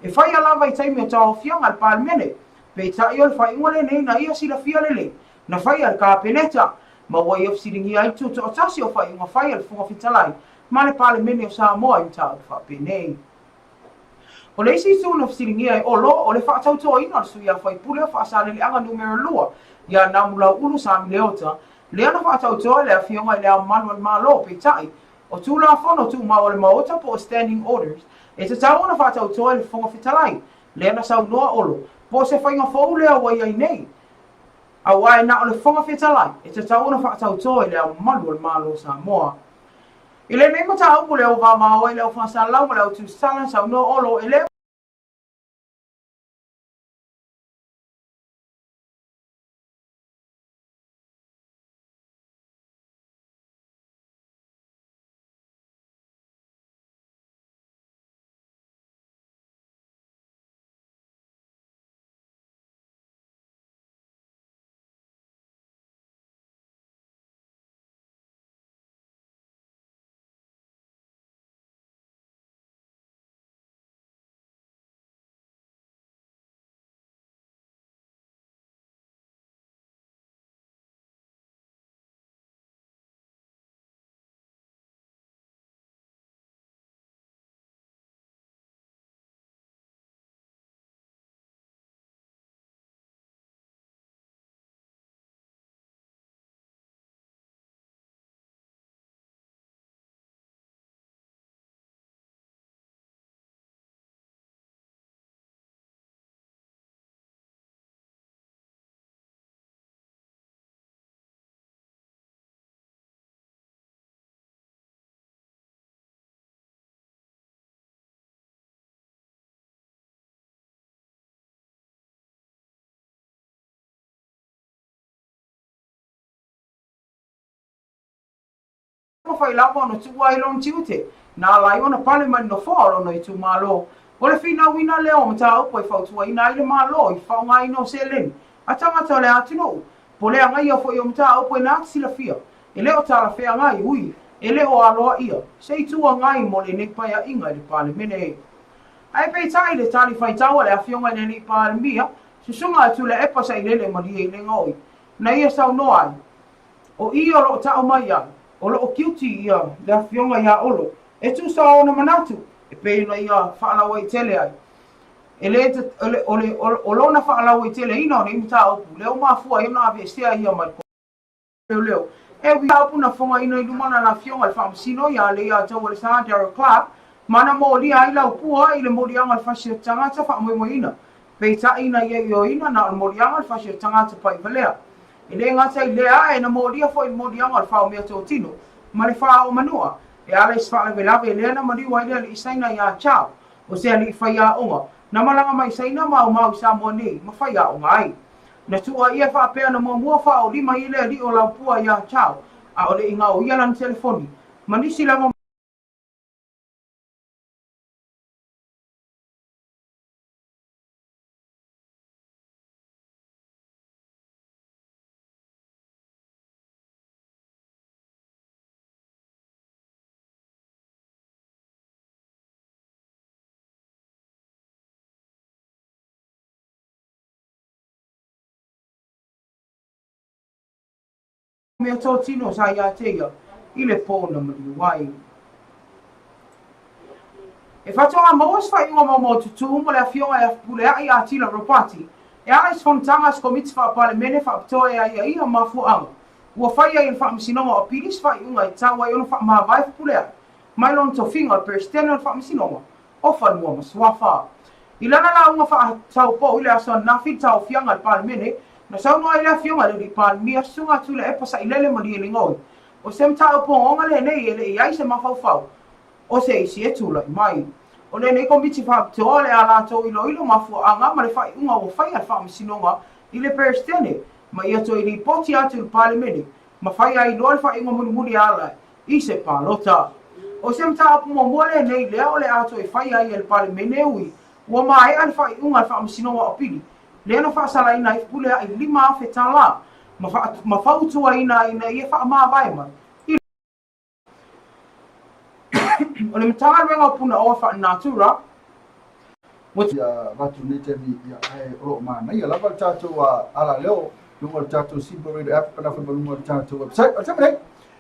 E whaia lava i taimi o tauaofiaga a le Palemene, peitai o le faaiuga lenei na ia silafia lelei, na faia e le Kapeneta, ma ua ia fesiligia ai le tutoatasi o faaiuga fai a le Fofoga Fetalai ma le Palemene o Samoa i mataupu faapenei. O le isi itu na fesiligia e Olo, o le faatautoina o le sui usufono o Faasaleleaga Numera 2 ia Namulauulu Sami Leota, lea na faatautoa e le Afioga i Le Ao Mamalu o le Malo, peitai, O Tulafono Tumau a le Maota po o Standing Orders, e tatau ona faatautoa e le Fofoga Fetalai, lea na saunoa Olo, po o se faiga fou lea ua i ai nei, aua e na o le Fofoga Fetalai e tatau ona faatautoa i Le Ao Mamalu o le Malo o Samoa. I lenei mataupu lea ua vavao ai le au faasalalau ma le au tusitala, saunoa Olo, e le. Mafai lava ona tuua ai lona tiute, na ala ai ona pale mai le nofoa o lona itumalo. O le finauina lea o mataupu e fautuaina ai le Malo i le faaaogaina o seleni a tagata o le atunuu, po le agaia foi o mataupu e na te silafia, e le o talafeagai, ui, e le o aloaia se Itu Agai mo lenei paeaiga i le Palemene. Ae peitai le tali faitau a le Afioga i le Alii Palemia, Susuga a Tuilaepa Sailele Malie i Legaoi, na ia saunoa ai, O i o lo o tau mai ai, O lo o guilty ia le afioga ia Olo e tusa o ona manatu e pei ona ia faalauaitele ai. E le o le o lona faalauaiteleina o nei mataupu lea ua mafua ai ona aveesea ia mai le leoleo. E ui mataupu na fogaina i luma na le afioga i le Faamasino ia Leiataua Lesa Darrell Clarke ma na molia ai laupua i le moliaga o le fasi o tagata faamoemoeina, peitai na ia ioeina na o le moliaga o le fasi o tagata paivalea. E le gata i lea ae na molia foi i le moliaga o le faomeatotino ma le faaoomanua e ala i se faalavelave lea na maliu ai le alii Saina ia Chao, o se alii faiaoga na malaga mai Saina ma aumau i Samoa nei ma faiaoga ai. Na tuuaia faapea na muamua faaolima ai le alii o Laupua ia Chao a o le i gaoia lana telefoni ma nisi lava mea tōtino sa ia te ia i le pō na maliu ai. E whatoa maua se whaiunga maumau tutū mo le afioga ia Fepulea'i Atila Ropati e ala i se fonotaga a se Komiti Faa-Palemene faapitoa e aiaia mafuaaga ua fai ai e le Faamasinoga o Apili se faaiuga e tatau ai ona faamavae Fepulea'i mai lona tofiga o le Peresetene o le Faamasinoga o Fanua ma Suafa. I lana lauga faataupou i le aso ananafi i le tauaofiaga a le Palemene, na saunoa ai le Afioga i le Alii Palemia, Susuga Tuilaepa Sailele Malielegaoi, o se mataupu ogaoga lenei e le i i ai se mafaufau o se isi e tulai mai. O lenei Komiti Faapitoa o le a latou iloilo mafuaaga ma le faaiuga ua faia e le Faamasinoga i le Peresetene ma ia toe lipoti atu i le Palemene ma fai ai loa le faaiuga mulimuli e ala i se palota. O se mataupu muamua lenei lea o le a toe fai ai e le Palemene ui ua maea le faaiuga a le Faamasinoga o Apili lea na faasalaina ai Fepuleai $5,000 ma fautuaina ai ina ia faamavae mai i O le Matagaluega o Punaoa Faalenatura, ua. Ia avatu nei taimi ia ae o lo o manaia lava le tatou alaleo i luga o le tatou Simple Radio app pena foi ma luga o le tatou website. O le taimi nei,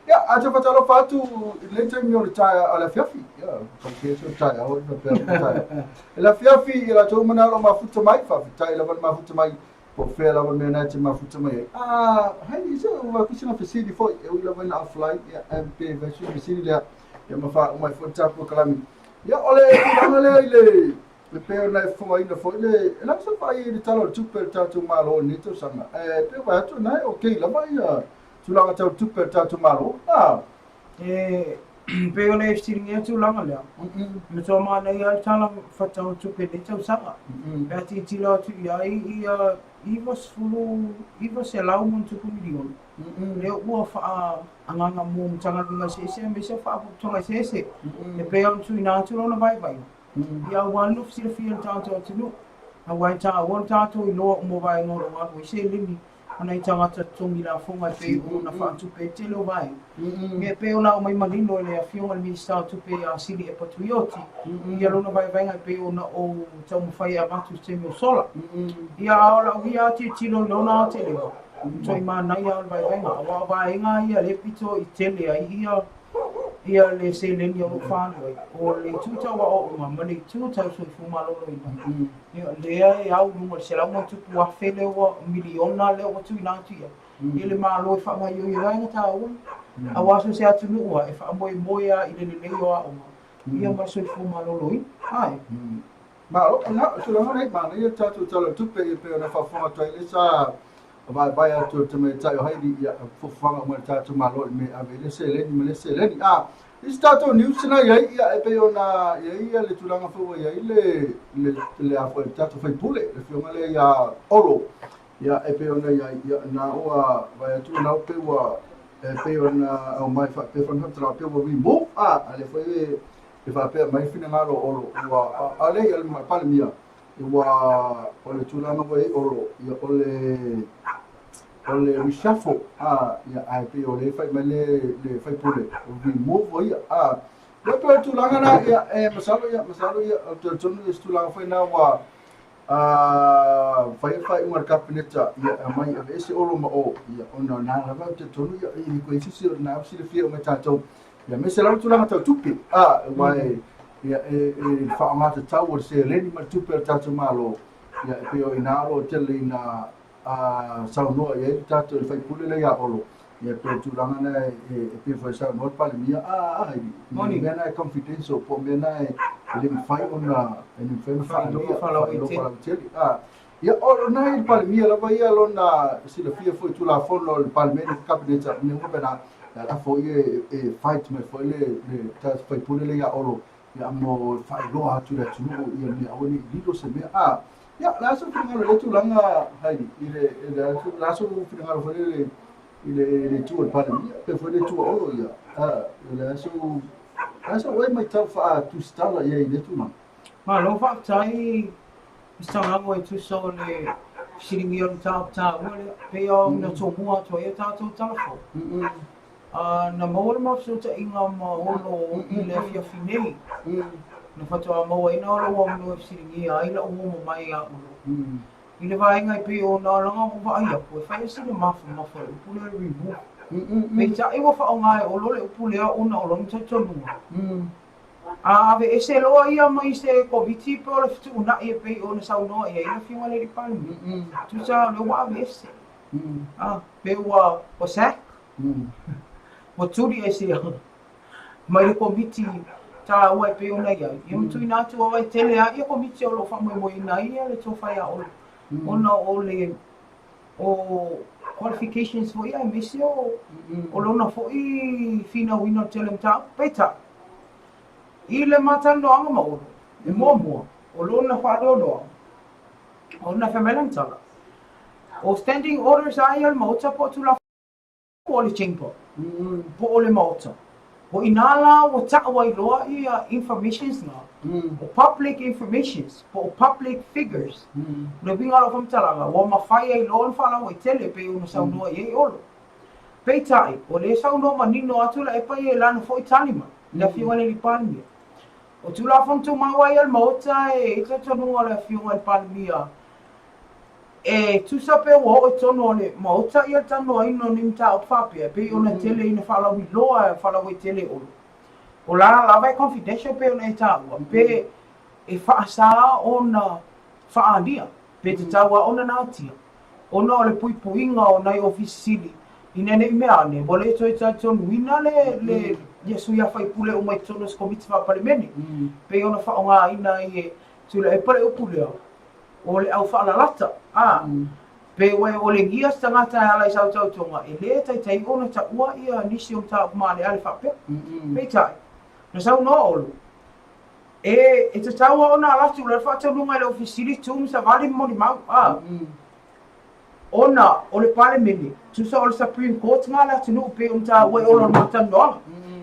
ia a te whatalofa atu i lenei taimi o le taeao o le afiafi. Ia, whakakē atu o le taeao, i faapea o le taeao. I le afiafi i latou uma na o lo o mafuta mai, faafetai lava le mafuta mai Po o fea lava le mea na e te mafuta mai ai. Ah, hei, se ua kusi na fesili foi, e ui lava ina offline, ia, pe fai sui fesili lea, ia ma faauma ai foi le tatou polokalame. Ia, o le tulaga lea i le, le pei ona e fofogaina foi le, e le o se vaai i le Tala o le Tupe a le tatou Malo i lenei tausaga, ae pei e vaai atu na e okay lava ia tulaga tau tupe a le tatou Malo. Ah. E pei ona e fesiligia tulaga lea, matua manaia lava le Tala Faatatau o Tupe i lenei tausaga. Pe a tilotilo atu i ai ia $99 ma miliona, lea ua faaagaaga mo Matagaluega eseese aemaise o Faalapotopotoga eseese e pei ona tuuina atu lona vaivaiga, ia aua le nofo silafia e le tatou atunuu, aua e taua le tatou iloa uma o vaega o lo o alu ai seleni o nai tagata totogi lafoga e pei ona faatupe ai le tele o vaega. Ia e pei ona aumai manino e le Afioga i le Minisita o Tupe ia Sili Epa Tuioti ia lona vaivaiga e pei ona ou taumafai e avatu i se taimi o sola. Ia a o lau ia tilotilo i lona aotelega, matuai manaia lava le vaivaiga, aua o vaega ia lea pito i tele ai ia ia le seleni o lo o faaalu ai, o le itu tau aoaoga ma le itu tau soifua maloloina. Ia, lea e au i luga i le $100+ lea ua miliona lea ua tuuina atu i ai i le Malo e faagaoioi ai vaega taua. Aua so o se atunuu lava e faamoemoe lava i le lelei o aoga ia ma le soifua maloloina. Ae. Malo, ia, o tulaga nei, manaia le tatou Tala o le Tupe, ia pei ona faafofoga atu ai lea sa vaevae atu e le tamaitai o Heidi, ia, fuafuaga uma a le tatou Malo i le mea e ave ai le seleni ma le seleni. A, i se tatou news na i ai, ia, e pei ona i ai le tulaga foi ua i ai le, le, le, a foi, le tatou faipule, le afioga lea ia Olo, ia, e pei ona i ai, ia, na ua vaai atu na ua pei ua, e pei ona aumai faapea fana faamatalaga, pei ua remove, a, a lea foi e, e faapea mai finagalo o Olo, ua, a, a lea ia le Palemia, Ua, o le tulaga ua i ai Olo, ia o le, o le reshuffle, a, ia, ae pei o lea e fai mai le, le faipule, remove ia, a. Ia pei o le tulaga na, ia, e masalo, ia, masalo, ia, ou te talitonu ia se tulaga foi na ua, Fai le faaiuga a le Kapeneta, ia e aumai e aveese Olo ma o, ia ona o lena lava ou te talitonu ia e le toe i ai se isi o lena ua silafia uma e tatou. Ia aemaise lava tulaga tau tupe, aua e ia e e faaaoga tatau o le seleni ma le tupe a le tatou Malo, ia e pei o i ina o lo o tele ina saunoa i ai le tatou le sui usufono lea ia Olo, ia pei o le tulaga lena e pei foi saunoa le Palemia, o mea na e confidential po o mea na e le mafai ona e le mafai ona faaalia faalauaitele. Ia o lena i le Palemia lava ia lona silafia foi i Tulafono a le Palemene, le Kapeneta, mea uma faapena, ae o la foi e fight mai foi le sui usufono lea ia Olo ia mo le faailoa atu i le atunuu ia mea aua ne i lilo se mea. Ia, o le a sou finagalo i lea tulaga, Heidi, i le, i le, o le a sou finagalo foi lele i le, i le itu o le Palemia, pe foi le itu a Olo, ia, o le a sou, o le a sou e matau faa-Tusitala i ai i lea tulaga? Malo faafetai Mister Gago e tusa o le fesiligia o le mataupu taua lea. Pei ona tomua atu ai a tatou tala fou. Na maua le ma fesootaiga ma Olo i le afiafi nei. Na faatoa mauaina o lou avanoa e fesiligia ai la'u uomo mai ia Olo. I le vaega e pei ona laga ua vaai aku e fai a sina mafamafa le upu lea remove. Peitai ua faaaoga e Olo le upu lea ona o lona talitonuga. A aveese loa ia mai se Komiti po o le fetuunai e pei ona saunoa i ai le Afioga i le Alii Palemia, tusa o lea ua aveese. Pe ua sack. Ua tuli ese mai le Komiti taua e pei ona i ai, ia ma tuuina atu aua e tele lava ia Komiti o lo o faamoemoeina ai ia le tofa ia Olo ona o le o qualifications foi aemaise o o lona foi finauina o le tele o mataupu. Peitai, i le ma talanoaga ma Olo, e muamua, o lona faanoanoaga, ona fai mai lana tala, o standing orders lava ia a le Maota po o Tulafono po o le chamber, po o le maota. O i inā la ua ta'u ai loa ia informations na, o public informations po o public figures. O le uiga o lau faamatalaga, ua mafai ai loa ona faalauaitele e pei ona saunoa i ai Olo. Peitai, o lea e saunoa manino atu Laepa ia i lana foi tali mai, le Afioga i le Alii Palemia. O Tulafono Tumau lava ia a le Maota e i ai le talitonuga o le Afioga i le Palemia E tusa pe ua oo i totonu o le Maota ia le talanoaina o ni mataupu faapea, e pei ona tele ina faalauiloa e faalauaitele e Olo. O la lava e confidential pei ona e taua, pe e faasa ona faaalia, pe tatau lava ona natia, ona o le puipuiga o nai Ofisa Sili ina ne i mea ane ua le toe talitonuina le, le, ia sui usufono uma i totonu o se Komiti Faa-Palemene, pei ona faaaogaina ai e Tuilaepa le upu lea. O le au faalalata, a, pe ua e olegia se tagata e ala i sau tautoga, e le taitai ona taua ia nisi o mataupu maaleale faapea. Peitai, na saunoa Olo, e, e tatau lava ona alu atu loa le faatonuga i le Ofisa Sili, tu ma savali ma molimau, a, ona o le Palemene, tusa o le Supreme Court na a le atunuu pei ona taua e Olo i le maatalanoaga,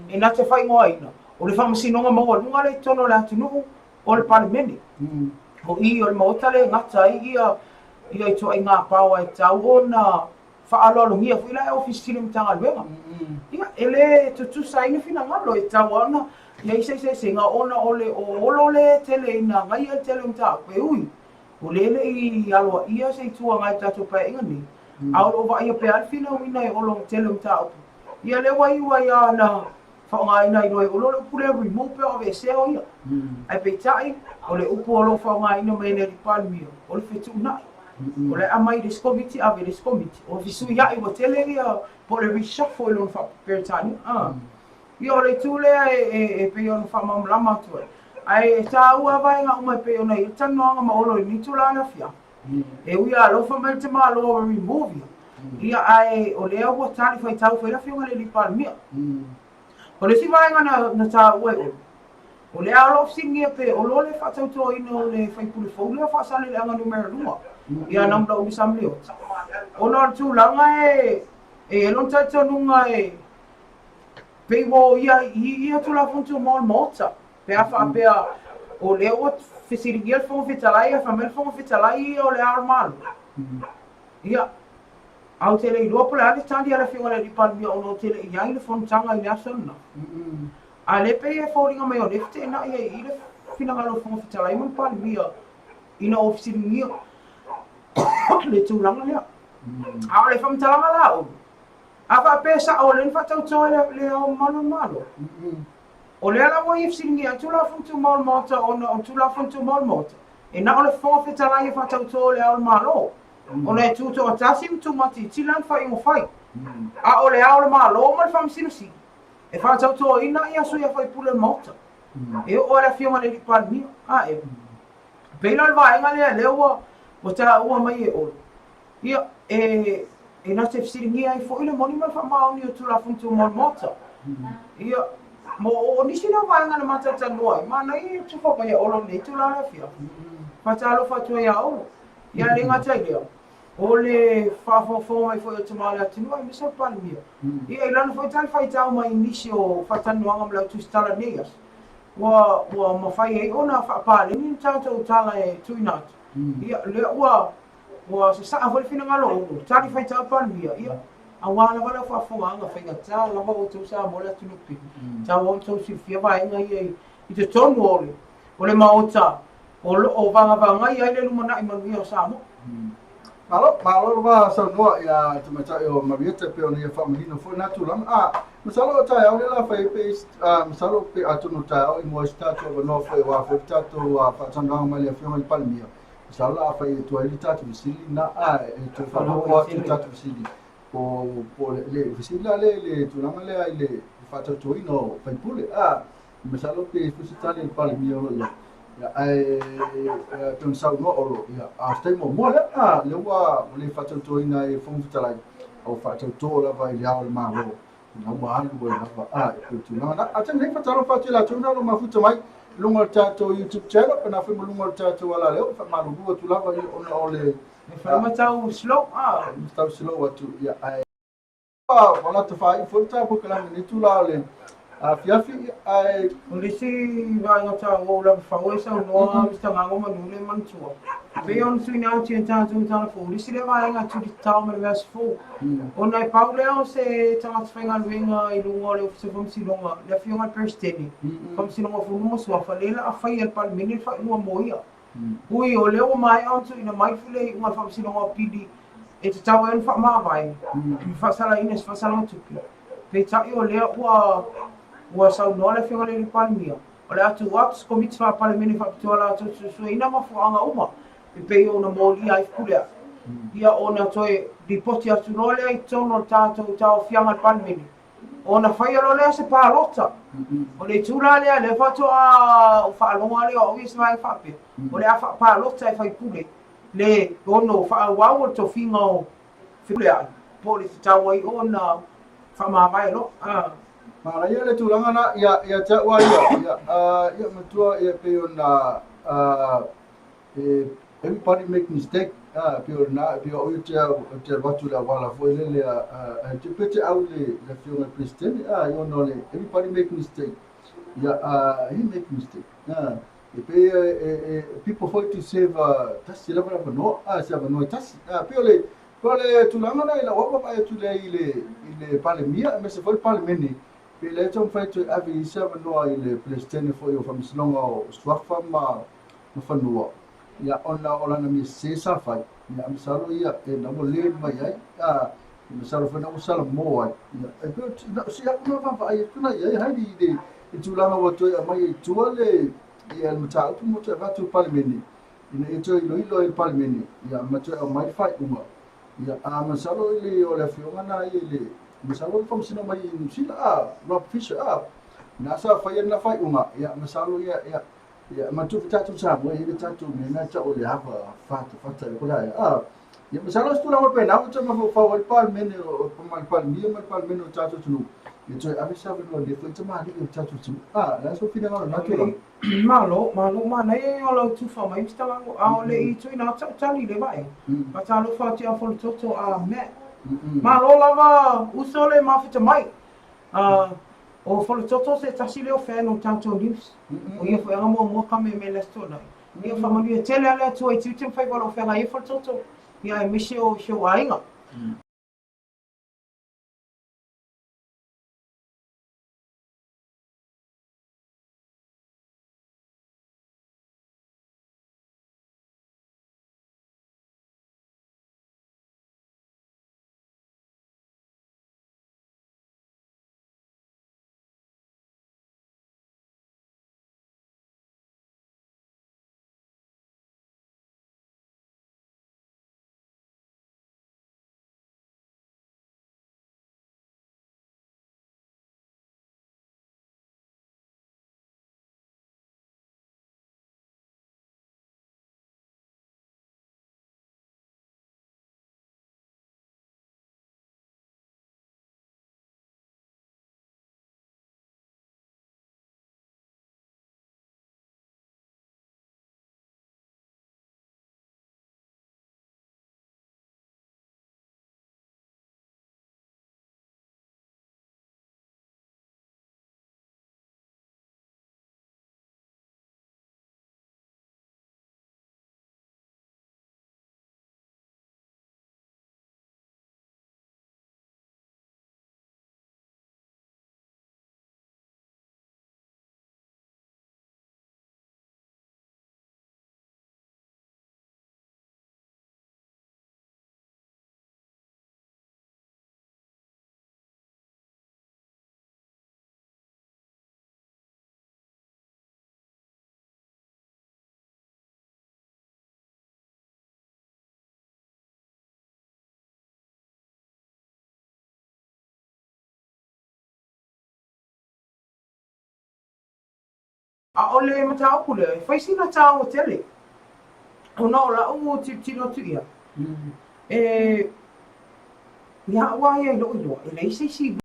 e na te faaigoaina, o le Faamasinoga Maualuga lea i totonu o le atunuu, o le Palemene. O i o le Maota lea e gata ai ia ia ituaiga power e tatau ona faaaloalogia foi la e Ofisa Sili o Matagaluega. Ia, e le tutusa ai ni finagalo, e tatau lava ona i ai se eseesega ona o le o Olo lea e tele ina agaia le tele o mataupu e ui o lea e le i aloaia se Itu Agai i le tatou Paeaiga nei, a o lo o vaaia pea le finauina e Olo i le tele o mataupu. Ia lea ua iu ai lava na faaaogaina ai loa e Olo le upu lea remove pe o aveesea o ia. Ae peitai, o le upu o lo o faaaogaina mai e le Alii Palemia, o le fetuunai. O le aumai i le isi komiti, ave i le isi komiti. O le fesuiai ua tele ia, po o le reshuffle i lona faa-Peretania. Ia o le itu lea e pei ona faamalamalama atu ai. Ae e taua lava vaega uma e pei ona i ai le talanoaga ma Olo i lenei itula afiafi. E ui lava alofa mai le tamaloa ua remove ia, ia ae o lea ua tali faitau foi le afioga i le Alii Palemia. O le isi vaega na taua e Olo, o lea o lo o fesiligia pe Olo le faatautoina o le faipule fou lea o Faasaleleaga numera 2, ia Namulauulu Sam Leota, ona o le tulaga e i ai lona talitonuga e pei ua o ia i ia Tulafono Tumau o le Maota. Pe a faapea o lea ua fesiligia le Fofoga Fetalai ae fai mai le Fofoga Fetalai ia o le Ao o le Malo, ia, ae ou te le iloa po o le a le tali a le Afioga i le Alii Palemia ona ou te le i i ai i le fonotaga i le aso lena. A o lea e pei e foliga mai o lea e feteenai ai i i le finagalo o le Fofoga Fetalai ma le Palemia. Ina ua fesiligia le tulaga lea. A o le faamatalaga la a Olo, a faapea e sao o lea na faatauto e le Ao Mamalu o le Malo, o lea la ua ia fesiligia ai Tulafono Tumau o le Maota ona o le Tulafono Tumau o le Maota, e na o le Fofoga Fetalai e faatauto e le Ao o le Malo, ona e tutoatasi ma tumatitila lana faaiuga fai. A o le Ao o le Malo ma le Faamasino Sili, e faatautoina ia sui usufono o le Maota. E oo lava i le Afioga i le Alii Palemia. A e pei la o le vaega lea lea ua ua taua mai e Olo, ia, e e na te fesiligia ai foi le moni ma le faamaoni o Tulafono Tumau o le Maota. Ia, mo o nisi lea o vaega na matalanoa ai, manaia ia tufa mai e Olo i lenei itula o le afiafi. Faatalofa atu ai ia Olo. Ia le gata i lea, o le faafogafoga mai foi o tama o le atunuu aemaise o le Palemia. Ia, i lana foi talifuaitau mai i nisi o faatalanoaga ma le au tusitala i lenei aso, ua, ua mafai ai ona faapaleni le tatou tala e tuuina atu. Ia, lea ua, ua sasaa foi le finagalo o Olo, talifuaitau le Palemia, ia, aua lava lau faafofogaaga, faigata lava outou Samoa le atunuu pele, tau ona outou silafia vaega ia i, i totonu o le, o le Maota o lo o vagavagaia ai le lumanai manuia o Samoa. Malo, malo lava saunoa ia tamaitai o Marieta pei ona ia faamanino foi na tulaga. A, masalo o taeao lea la fai pe a, masalo pe atonu o taeao i mua i se tatou avanoa foi aua foi le tatou faatalanoaga mai le Afioga i le Palemia. Masalo la a fai atu ai le tatou fesili na a e toe faaopoopo atu le tatou fesili po po le, le fesili la le le tulaga lea i le faatautoina o faipule. A, Masalo pe foi se tali a le Palemia o lo o i ai. Ia, ae pei ona saunoa Olo, ia, a o se taimi muamua lea, a, lea ua le faatautoina ai e le Fofoga Fetalai, a ua faatauto lava i le Ao o le Malo, ina ua alu ai lava, a, e pei o le tulaga lena. A o le taimi nei, faatalofa atu i latou na o lo o mafuta mai i luga o le tatou YouTube channel, pe na foi ma luga o le tatou alaleo, e faamalulu atu lava ia ona o le... E fai ma tau slow, a. Tau slow atu, ia, ae... Ua lata faaiu foi le tatou polokalame i lenei itula o le afiafi, ae... O le isi vaega taua ua lava fau ai saunoa Mister Gago Manu le manatua. E pei ona tuuina atu i a tatou tala fou, o le isi lea vaega e tuli tatao ma le vaiaso fou. Ona e pau lea o se tagata faigaluega i luga o le Ofisa o Faamasinoga, le Afioga i le Peresetene, Faamasinoga o Fanua ma Suafa, lea la a faia e le Palemene le faaiuga mo ia. Ui, o lea ua maea ona tuuina mai le iuga a le Faamasinoga o Apili e tatau ai ona faamavae ma faasalaina i se faasalaga tupe. Peitai o lea ua ua saunoa le Afioga i le Palemia, o le a tuu atu se Komiti Faa-Palemene faapitoa latou te suesueina mafuaaga uma e pei ona molia ai Fepuleai. Ia ona toe lipoti atu loa lea i totonu o le tatou tauaofiaga a le Palemene Ona faia loa lea o se palota. O le itu la lea, lea faatoa ou faalogo lava lea o au ia se vaega faapea, o le a faapalota e faipule le ono faaauau o le tofiga o Fepuleai, po o le tatau ai ona faamavae loa. A. Manaia le tulaga na, ia, ia te au lava ia, ia, ia matua, ia pei ona, e everybody make mistake a pei o lena pei o au te au te alu atu i le auala foi lele a a te pe te au le le afioga i le Peresetene a i ona o le everybody make mistake ia a he make mistake a e pei e e e people foi to save a tasi lava le avanoa a se avanoa e tasi a pei o le pei o le tulaga lena i lau au vaavaai atu lea i le i le Palemia aemaise foi le Palemene pei lea e taumafai e toe ave i se avanoa i le Peresetene foi o Faamasinoga o Suafa ma ma fanua, ia, ona o lana mea sese sa fai, ia, masalo ia, e na ua learn mai ai, a, masalo foi na ua salamo ai, ia, e pei o na o si au na vaavaai atu na i ai, haere i le, i tulaga ua toe aumai ai tua le, ia, le mataupu mo toe avatu i le Palemene, ina ia toe iloilo ai le Palemene, ia, ma toe aumai le faaiuga, ia, a masalo i le, o le afioga na ia i le, masalo o le Faamasino mai i Niu Sila, a, Rob Fisher, a, na sa faia lena faaiuga, ia, masalo ia, ia, Ia, manatua foi tatou Samoa, e i ai le tatou mea lena e tau o le ava fatafata e ko la a. Ia, masalo o se tulaga faapena ua toe mafaufau ai le Palemene o ma le Palemia ma le Palemene o le tatou atunuu, ia toe ave se avanoa i lenei foi tamalii o le tatou atunuu. A, o le a sou finagalo i lena tulaga? Malo, malo, manaia ia o lau tufa mai Mister Lago, a o le i tuuina atu sau tali i le vaega. Faatalofa atu ia Folototo a Matt. Malo lava uso le mafuta mai. O Folototo se tasi lea o fan o tatou news. O ia foi aga muamua ka mea le Aso Toonai. Ia faamanuia tele a le Atua i tiute ma faiva o lou feagai ai Folototo, ia aemaise o si ou aiga. A o le mataupu lea, e fai sina taua tele, ona o la'u tilotilo atu i ai, e, ia a'u a ia i lo'u iloa, e leai se isi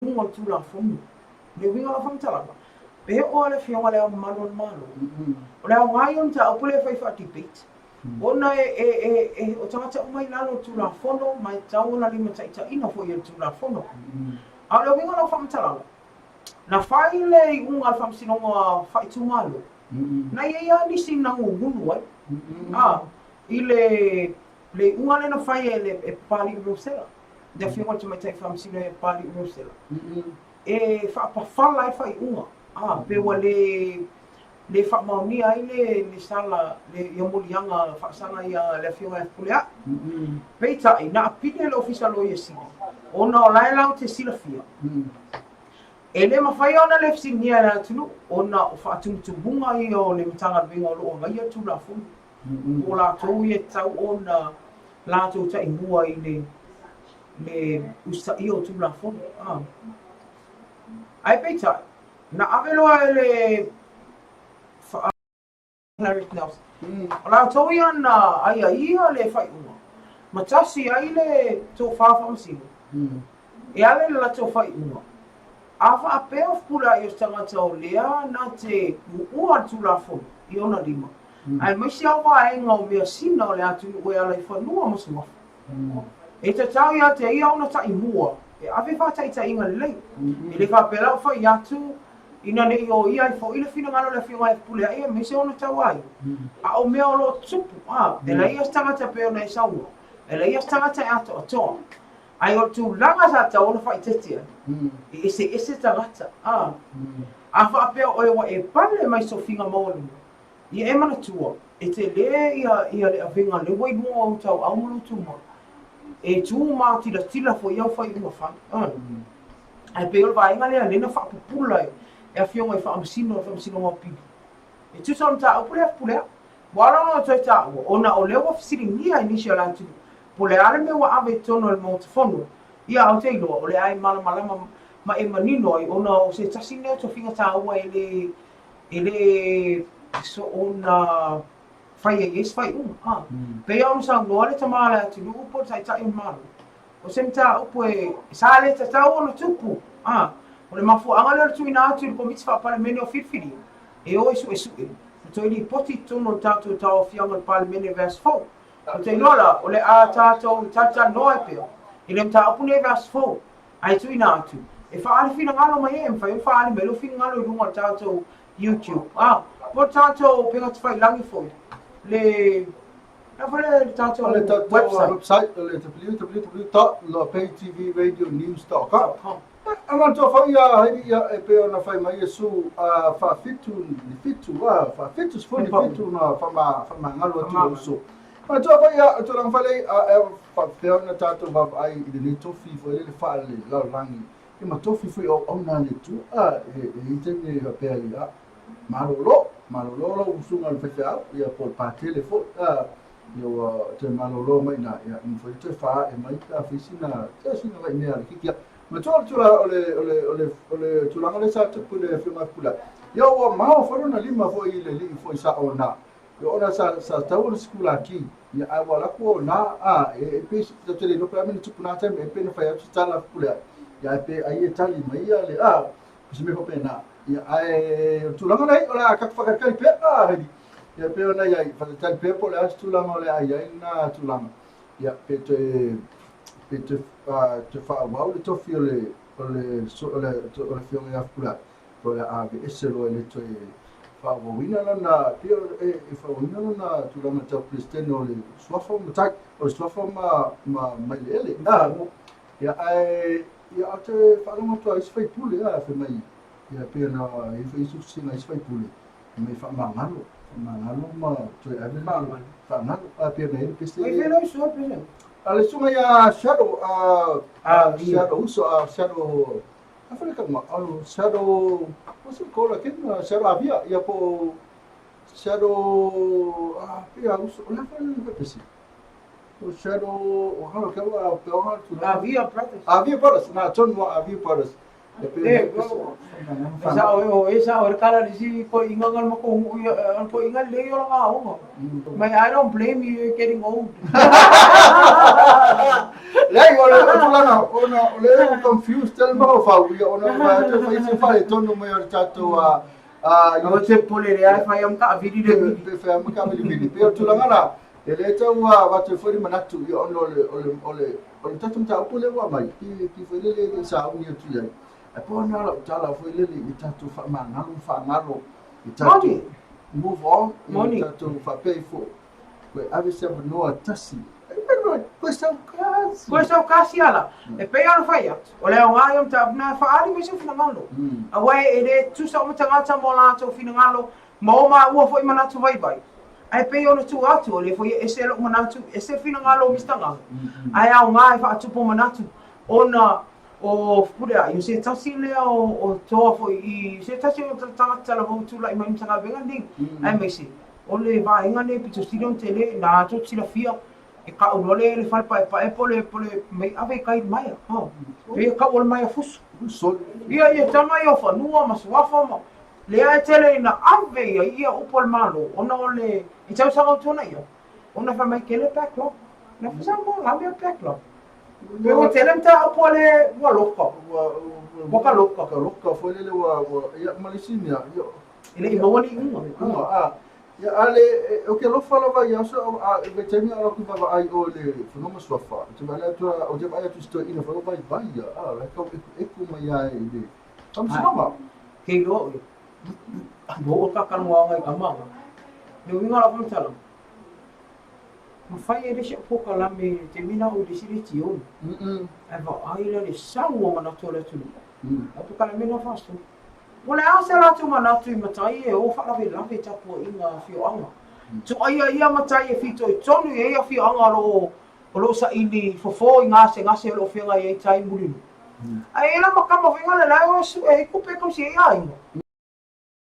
luga o le Tulafono. O le uiga o lau faamatalaga, pe oo lava le Afioga i Le Ao Mamalu o le Malo, o le aoga ia o le mataupu lea e fai faa-debate, ona e, o tagata uma i lalo o le Tulafono ma e tatau ona limataitaiina foi e le Tulafono. A o le uiga o lau faamatalaga, na fai le iuga a le Faamasinoga Faaitumalo, na i ai lava nisi na gugulu ai, a, i le iuga lea na fai e Papali'i Rosella. le Afioga i le Tamaitai Faamasino ia Papali'i Rosella, e faapafala ai faaiuga, a, pe ua le le faamaonia ai le le sala le ia moliaga faasala ia le Afioga ia Fepuleai. Peitai, na apili e le Ofisa Loia Sili, ona o la e latou te silafia, e le mafai ona le fesiligia e le atunuu, ona o faatumutumuga ia o le Matagaluega o lo o agaia le Tulafono. Po o latou ia e tatau ona latou taimua i le le usitaia o Tulafono. Ae peitai, na ave loa e le Clarence Nelson. O latou ia na aiaia le faaiuga ma tasi ai le tofa faamasino e ala i le latou faaiuga. A faapea o Fepuleai o se tagata o lea na te uua le Tulafono i ona lima, aemaise ao vaega o measina o le atunuu e ala i fanua ma suafa. E tatau ia te ia ona taimua e ave faataitaiga lelei. E le faapea la ua fai atu ina ne i o ia ai foi le finagalo o le Afioga ia Fepuleai aemaise ona tauaiga. A o mea o lo o tupu, a, e leai ia se tagata e pei ona e saunoa, e leai ia se tagata e atoatoa. Ae o le tulaga sa tatau ona faaeteete ai, e eseese tagata, a. A faapea o oe ua e pale mai sofiga maualuga, Ia e manatua, e tele ia ia le avega lea ua i luga o ou tauau ma lou tumau. E tu mātilatila foi au faaiuga fai. Ae pei o le vaega lea lea na faapupula e e afioga i Faamasino o le Faamasinoga o Apili. E tusa o le mataupu lea Fepuleai. Ua ala ona toe taua, ona o lea ua fesiligia e nisi o le atunuu, po o le a le mea ua ave i totonu o le Maota Fono. Ia, ou te iloa, o le a e malamalama ma e manino ai, ona o se tasi lenei o tofiga taua e le E le soona fai ai i se faaiuga. A. Pei ona saunoa le tama o le atunuu po o le taitai o le Malo, o se mataupu e sa le tatau ona tupu. A. O le mafuaaga lea o le tuuina atu i le Komiti Faa-Palemene o Filifilia e o e suesue ma toe lipoti i totonu o le tatou tauaofiaga o le Palemene i vaiaso fou. Ou te iloa la, o le a tatou talatalanoa ai pea i le mataupu nei i vaiaso fou. Ae tuuina atu, e faaali finagalo mai ai, e mafai ona faaali mai lou finagalo i luga o le tatou YouTube. Ah, po tatou upega tafailangi foi le na foi le tatou O le tatou website. Website o le www.loapaytvradionews.com. A manatua foi ia Heidi ia e pei ona fai mai Iesu a faafitu ni fitu a faafitu sefulu ni fitu na faamagalo atu le uso. Manatua foi ia o tulaga faalelei a e faapefea ona tatou vaavaai i lenei tofi foi lele faalelalolagi ia ma tofi foi o auauna a le Atua a e i ai taimi e faapea ai a malolo malolo lau usuga i le faifeau ia po o le patele foi a ia ua toe malolo mai ina ia mafai ona toe faaee mai pe a fai sina sina nai mea a le kiki. Matua o le tulaga o le o le o le o le tulaga lea sa tupu i le afioga ia Fepuleai, ia ua mao foi lona lima foi i le alii foi sa ona. Ia ona sa sa tatau ona sikulaki, ia ae ua alu atu o ona a e e pei tatou te le iloa pe a mea na tupu na taimi e pei na fai atu se tala a Fepuleai, ia ae pe ai e tali mai ia le a o se mea faapena. Ia ae o le tulaga lea o le a tatou faatalitali pea a Heidi. Ia pei ona i ai, faatalitali pea po o le a se tulaga o le a i ai lena tulaga. Ia, pe toe, pe toe, toe faaauau le tofi o le, o le, o le, o le Afioga ia Fepuleai, po o le a aveese loa e le toe faaauauina lana, pei o, e, e faaauauina lona tulaga tau Peresetene o le Suafa o Matai, o le Suafa ma, ma Maileele. Ah, ia, ae, ia, ou te faalogo atu lava i isi faipule, a, fai mai, ia, pei ona i ai foi isi usina a isi faipule, fai mai faamagalo, faamagalo ma toe ave le faamagalo, a pei ona i ai le pese. Ai fai uso pese. A le susuga ia Shadow, a Shadow uso, a Shadow, a fai le tauga, a Shadow, what's it called again? Shadow Avia, ia po Shadow, a pei a uso, o le a fai le pese. O Shadow, o halo ke au pe o halo tulaga. Avia Brothers. Avia Brothers, na tonu a Avia Brothers. Mai I don't blame you, you're getting old. Leai, o le tulaga, ona o lea ua confused tele mafaufau, ia ona ua toe fai se faaletonu mai o le tatou a Aua te pole le ai fai am ka vili le vili. Pe fai am ka vili vili. Pe o le tulaga la, e le tau avatu ai foi le manatu, ia ona o le o le o le O le tatou mataupu lea ua aumai, pei foi lele e le i sauni atu i ai. Ae pau lena o lau tala foi lele i tatou faamagalo ma faagalo i tatou move on, i tatou faapea ifo, toe ave se avanoa tasi. Koe sau kasi. Koe sau kasi ala. E pei ona fai atu, o le aoga ia o mataupu na e faaali mai sou finagalo. Aua e le tutusa uma tagata ma o latou finagalo Ma o māua foi manatu vaivai. Ae pei ona tuu atu, o lea foi e ese lou manatu, ese finagalo o Mister Nganga. Ae aoga e faatupu manatu ona o Fepuleai, o se tasi lea o toa foi i se tasi o tagata talavou tulai mai i Matagaluega nei, aemaise o le vaega nei pito sili ona tele, na tou silafia e kau loa le fale paepae po le po le mai ave i kai maea. Ha. Pei e kau o le maea fusu. Ia ia tama ia o fanua ma suafa ma Lea e tele ina ave ia ia upu a le Malo ona o le i tausaga o tuanai ia, ona fai mai kele backlog. Na fai Samoa la mea backlog. Pe ua tele mataupu a le ua loka. Ua ka loka. Ka loka foi lele ua ua ia ma le isi mea ia. E le i maua ni iuga. Iuga a. Ia a le ou te alofa lava ia aso a i taimi a atu vaavaai o le fanua ma suafa. Ou te vaai atu ou te vaai atu i si toeaina foi o vaivai ia a la e tau ekueku mai lava i le Faamasinoga. Ke iloa oe, ua oo ka kanoaga i kamaga. Le uiga o lau faamatalaga, mafai e le isi au polokalame i le taimi lena o i le isi letioni. Ae vaai la le sau o manatu o le atunuu. Au polokalame na faasolo. Po o le a se latou manatu i matai e o faalavelave i tapuaiga a afioaga. Tuaia ia matai e fitoitonu i ai afioaga o lo o o lo o saili fofo i gasegase o lo o feagai ai tai Mulinuu. Ae i ai la ma kama foi ngale la e o e sue ai kupe e tausi ai aiga.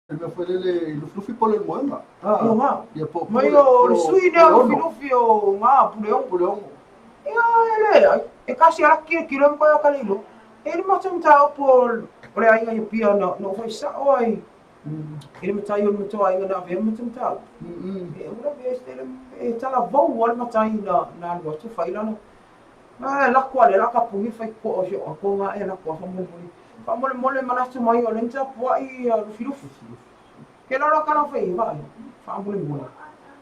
Le mea foi lele i Lufilufi po o le moega. Ioga. Ia po Mai o le sui lea o Lufilufi o ngā Puleono. Puleono. Ia e leai, e kasi ala kilokilo e makoe o ka le iloa. E le matou mataupu o le aiga i Apia na na fai sao ai i le matai o le matou aiga na avea ma matou mataupu. E ula e e talavou lava le matai na na alu atu fai lana. A lako a le la ka puni fai koa o si o ko ngā e lako a faamolemole. Faamolemole manatu mai o le tapuai ia Lufilufi. Ke lalo ka lau fai vaai faamolemole.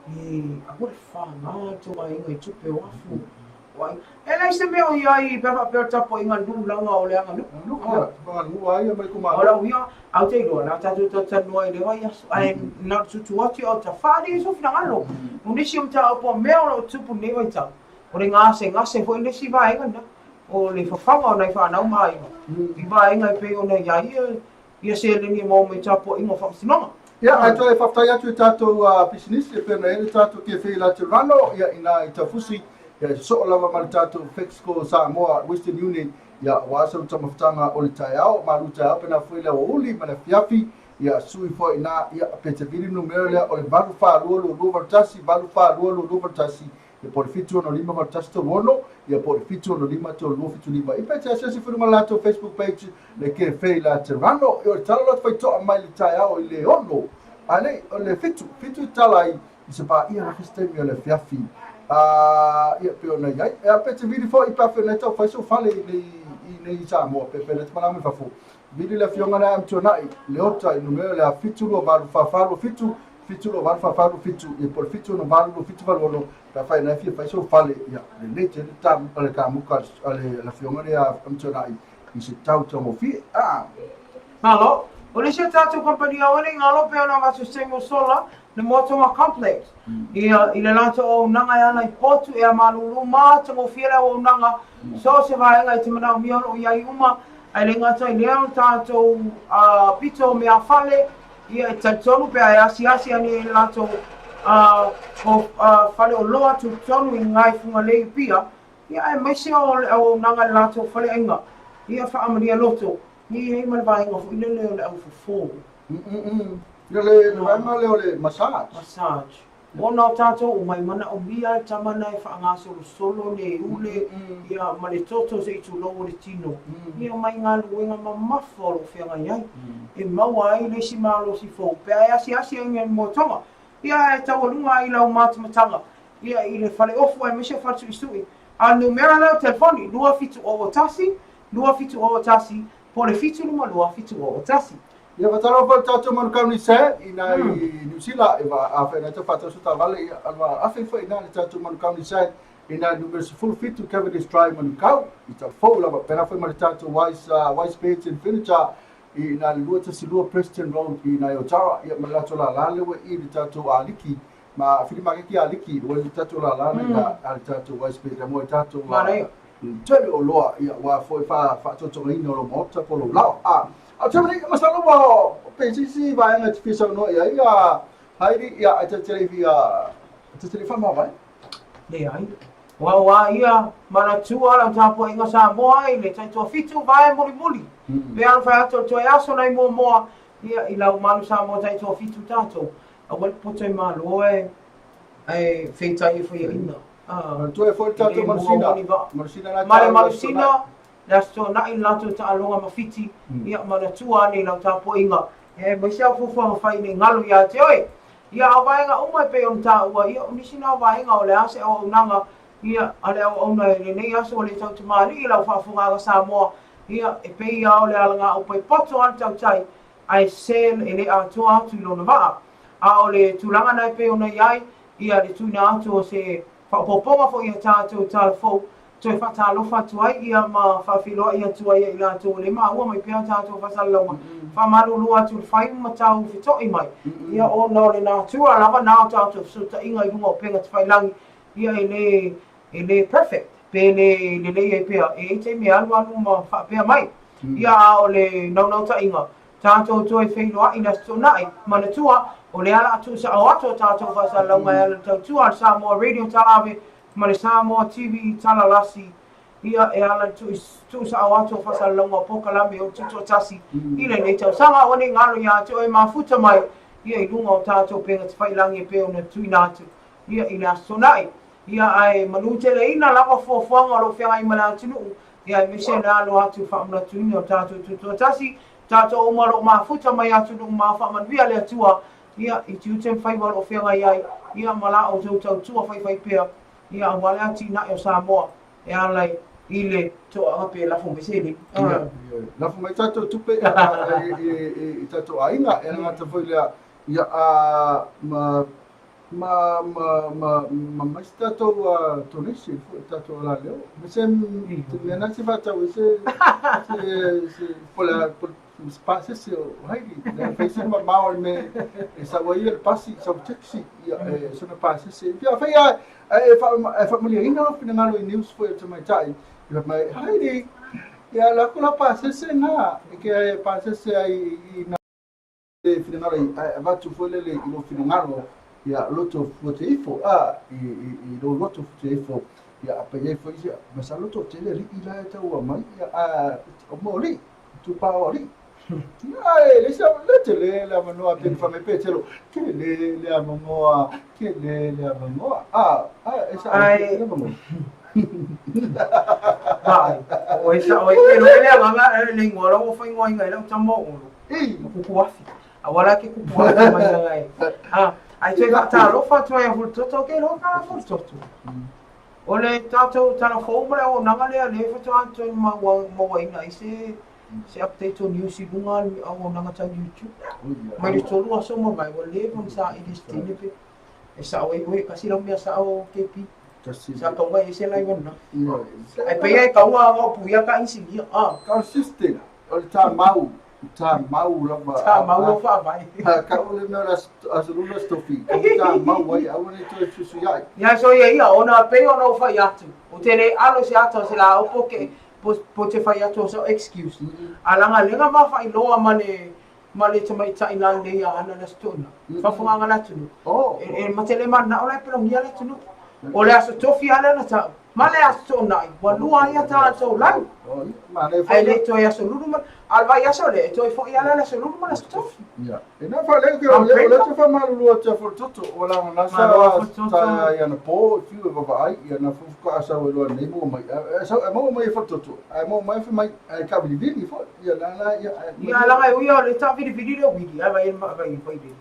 E aua le whāngā tō aiga i tupe o afu. O aiga. E leai se mea o i ai pe a faapea o le tapuaiga a le nuu leaga o le aganuu. Aganuu, ia, aganuu lava ia mai itumalo. O lau ia, ae ou te iloa, o le a tatou talatalanoa ai i lea vaiaso, ae na o le tuutuu atu ia o ta faaali ai sou finagalo. O nisi o mataupu o mea o lo o tupu i lenei vaitau, o le gasegase foi le isi vaega lena, o le fafaga o nai fanau ma aiga i vaega e pei ona i ai ia seleni e maua mai i tapuaiga o faamasinoga. Ia, ae toe faafetai atu i tatou pisinisi e pei ona i ai le tatou kefe i Laterano, ia i ina i Taufusi, ia e sosoo lava ma le tatou Fexco Samoa Western Union, ia aua sau taumafataga o le taeao, malu taeao pe na foi le aoauli ma le afiafi, ia sui foi ina, ia pe te vili numera lea o le 8422281, 8422281, ia po o le 7658136, ia po o le 7653275. Ia pe te asiasi foi i luga o le latou Facebook page le Kefe Laterano. Ia o le tala o le faitoa mai le taeao i le 6, a nei, o le 7, 7 i tala i i se paia la se taimi o le afiafi. Ia pei ona i ai. Ia pe te vili foi pe afai nei tau fai sou fale i nei i nei Samoa pe pe nei te malaga mai fafo. Vili le afioga lea Amituanai, Leota i numera lea 7284427, 7284427, ia po o le 7682786, pe afai nei fia fai sou fale, ia lelei tele le kamuka a le afioga lea Amituanai i se tau taugofie. Ah. Malo. O le isi o tatou kamupani aua ne i galo pei ona avatu se taimi ua sola, le Moatoga Complex. Ia, i le latou auaunaga e ala i potu, ea malūlū ma atagofie le auaunaga, so o se vaega e te manaomia o lo o i ai uma, ae le gata i lea o le tatou pito o meafale, ia e talitonu pe a e asiasi ane i le latou fale oloa tutotonu i Gagaifomauga i Apia, ia aemaise o le auaunaga i le latou faleaiga, ia faamalia loto, ia i ai ma le vaega foi lele o le au fofo. Ia le vaega lea o le massage. Massage. Ona o tatou uma e manaomia le tama lena e faagasolosolo le ule ia ma le toto se i tulou o le tino, ia mai galuega mamafa o lo o feagai ai, e maua ai le isi malosi fou pe a e asiasi ai i le moetoga, ia e taualuga ai lau matamataga ia i le faleofu aemaise o falesuisui. A o le numera lea o telefoni, 2701 2701 po o le 752 701. Ia faatalofa i le tatou Manukau Nise i ina i Niu Sila, e afai nei tau faatau se taavale, ia alua afe ifo i ina le tatou Manukau Nise i ina i le numera 17 Cavendish Drive Manukau, i tau fou lava, pēlā foi ma le tatou Wise, Wise Beds and Furniture i ina i le 212 Preston Road i ina i Otara, ia ma le latou lala lea ua i le tatou Aliki ma Filimakeki Aliki, ua i le tatou lala na ina a le tatou Wise Beds mo i tatou Manaia. Tele o loa, ia, aua foi faatotogaina o lou maota po o lou laoa. A, a o te nei, masalo ua pe se isi vaega e te fia saunoa i ai, a Heidi, ia, e te te fia, te te faamavae. Leai. O au a ia, manatua lau tapuaiga Samoa i le taitoafitu vae mulimuli. Pe alofai atu o le toe aso nai muamua, ia, i lau malu Samoa taitoafitu tatou. Aua le poto i Malo e, ae feitai e faiaina. Manatua e foi le tatou Manusina. Manusina la Ma le Manusina, le Aso Toonai le latou taaloga ma Fiti, ia manatua ane i lau tapuaiga, aemaise au fuafuaga fai nei galo ia te oe. Ia a o vaega uma e pei ona taua, ia o nisi na o vaega o le a se auaunaga, ia a le auauna i lenei aso o le tau tamalii i lau faafofogaaga Samoa, ia e pei a o le alagaau paipoto a le tautai, ae sel e le atoa atu i lona vaa. A o le tulaga na e pei ona i ai, ia le tuuina atu o se faaopoopoga foi ia tatou tala fou, toe faatalofa atu ai ia ma faafeiloai atu ai ia i latou o lea e maua mai pea tatou faasalalauga, faamalulu atu i le fai ma tau feto'i mai, ia ona o le natura lava na o tatou fesootaiga i luga o upega tafailagi, ia e le e le perfect, pe le lelei ai pea, e i ai taimi e alualu ma faapea mai. Ia a o le naunautaiga, tatou toe feiloai i le Aso Toonai, manatua, o lea la a tuusao atu a tatou faasalalauga e ala i le tautua a le Samoa Radio Talave ma le Samoa TV Talalasi, ia e ala i le tuusao atu o faasalalauga o polokalame o le Tutoatasi i lenei tausaga. Aua ne i galo ia te oe mafuta mai ia i luga o tatou upega tafailagi e pei ona tuuina atu ia i le Aso Toonai. Ia ae manuteleina lava fuafuaga o lo o feagai ma le atunuu, ia aemaise le alo atu faamanatuina o tatou Tutoatasi, tatou uma o lo o mafuta mai atunuu ma faamanuia le Atua, ia, i tiute ma faiva o lo o feagai ai, ia, ma la outou tautua faifaipea, ia, aua le atinae o Samoa e ala i le toaga pe lafo mai seleni. Ia, lafo mai tatou tupe i tatou aiga, e le gata foi i lea, ia, ma Ma ma ma ma mai se tatou donation foi tatou alaleo. Ma se mea na se faatau ai se se se po o le po o se pasese o Heidi. Le fai se mamao i le mea e sau ai le pasi, sau taxi, ia e sona pasese. Ia fai a e fa e faamalieina lou finagalo i news foi a le tamaitai. Ia fai mai Heidi, ia alu atu la pasese na e ke pasese ai i na le finagalo i ae avatu foi lele i lou finagalo ia loto fua te ifo a i i i lou loto fua te ifo ia a pe iai foi isi masalo toatele alii la e taua mai ia a o mo alii tupa o alii ia e le sa le tele le avanoa pe fa mai Petelo tele le avanoa tele le avanoa a a e sa Ai. le avanoa. Vai, o e sa o e ke le agaga e le ingoa lau o whaingoa inga i lau tama o Olo. Ei. O kukuafi. A wala ke kukuafi mai langa e. Ha, ai toe whaatalofa atu ai a Furutoto, ke loa ka Furutoto. O le tātou tala fou ma le auaunaga lea, lea faatoa toe mauaina ai se se update o news i luga o le auaunaga tau YouTube. Mai le 3 aso ua mavae, ua leva ona saili se teine pe e sao ai oe, tasi lau mea sao KP. Sa taunga i ese live ananafi. Ai pei e taua anga o puia ka inisinia. Ah. Consistent, o le tamau, tamau lava. Tamau lou faavae. Ka o le mea o le aso lua aso tofi, ka tamau ai, aua ne i toe fesuisuiai. Ia so ia ia, ona pei ona ou fai atu, ou te le alo i se ata o se la o po ke, po te fai atu o sau excuse. A langa lega ma faailoa ma le, ma le tamaitai lalelei ia ana le Aso Toonai. Faafofogaaga le atunuu. E, e ma te le mananao la e pelogia le atunuu. O le Aso Tofi lava lea na tau, ma le Aso Toonai, ua lua ai a tatou lanu. Ae le i toe Aso Lulu ma, a o le vaiaso lea, e toe foi lava la le Aso Lulu ma le Aso Tofi. E na whaleu ke o le te whamalulu atu a Furutoto, o langa na sa ta i ana pō, i whiu e vavaai, i ana fufuka a sau e loa nei mua mai. E sau, e maua mai e Furutoto, a e maua mai e mai, a e kawiliwili foi, ia na na, ia, Ia, laga e ui o le tawiliwili le uili, ai vai, vai, vai le.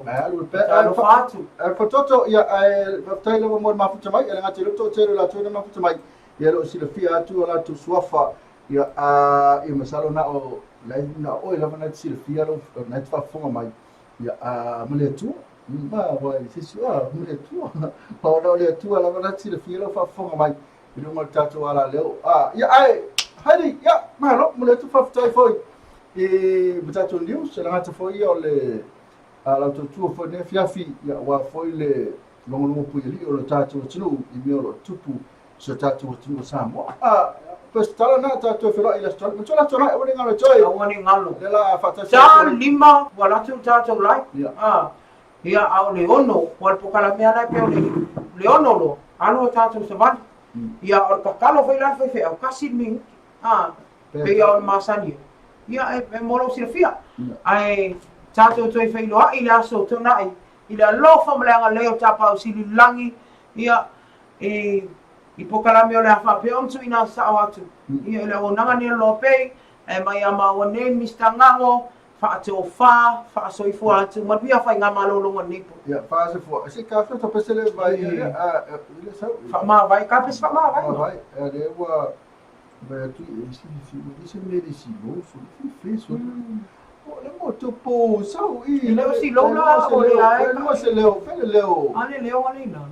Ai alu pe, ai alofa atu. Ai Furutoto, ia, ai whaftai lava mo le mafuta mai, e le ngati loto o te lo la na mafuta mai, ia lo silafia atu o latou suafa, ia, a, ia masalo na o, lai na oe lava na te silafia lou, na te faafofoga mai, ia, a, ma le Atua, ma, wa, se si, a, ma le Atua, ma ona o le Atua lava na te silafia lou faafofoga mai, i luga o le tatou alaleo, a, ia, ae, haere, ia, malo, mo le atu faafetai foi, i ma tatou news, e le gata foi ia o le, a lau tautua foi nei afiafi, ia, aua foi le logologo puialii o le tatou atunuu i mea o lo o tupu i si o tatou atunuu o Samoa. A, pe se tala na tatou feiloai i le Aso Toonai. Matua le Aso Toonai, aua ne i galo e toe. Aua ne i galo. Lea la a faatasi Sa lima ua alu atu le tatou live. Ia. A, ia, a o le 6, ua le polokalame lava la e pei o le, le 6 loa, alu a tatou savali. Ia, o le tatalo foi la a le faifeau, tasi le minute. A, pei o le masani ai. Ia, e, e mo lou silafia. Ae tatou toe feiloai i le Aso Toonai, i le alofa ma le agalelei o Tapaau Sili i le lagi, ia, i, i polokalame o le a faapea ona tuuina sao atu, ia, i le auaunaga nei o le Loa Pei, e mai ia māua nei, Mister Gago, faatofa, faasoifua atu, manuia faigamalologa o lenei po. Ia, faasoifua. Se ka fia pese le vai, ia, a, le sau. Faamavae, ka pese faamavae. Faamavae, a le ua, vai atu i se fi, i se mea le si lo, so le fi so. O le mo to po sau i. E le o si lo la, o le ae. Le mo se leo, fe le leo. A le leo a le ina.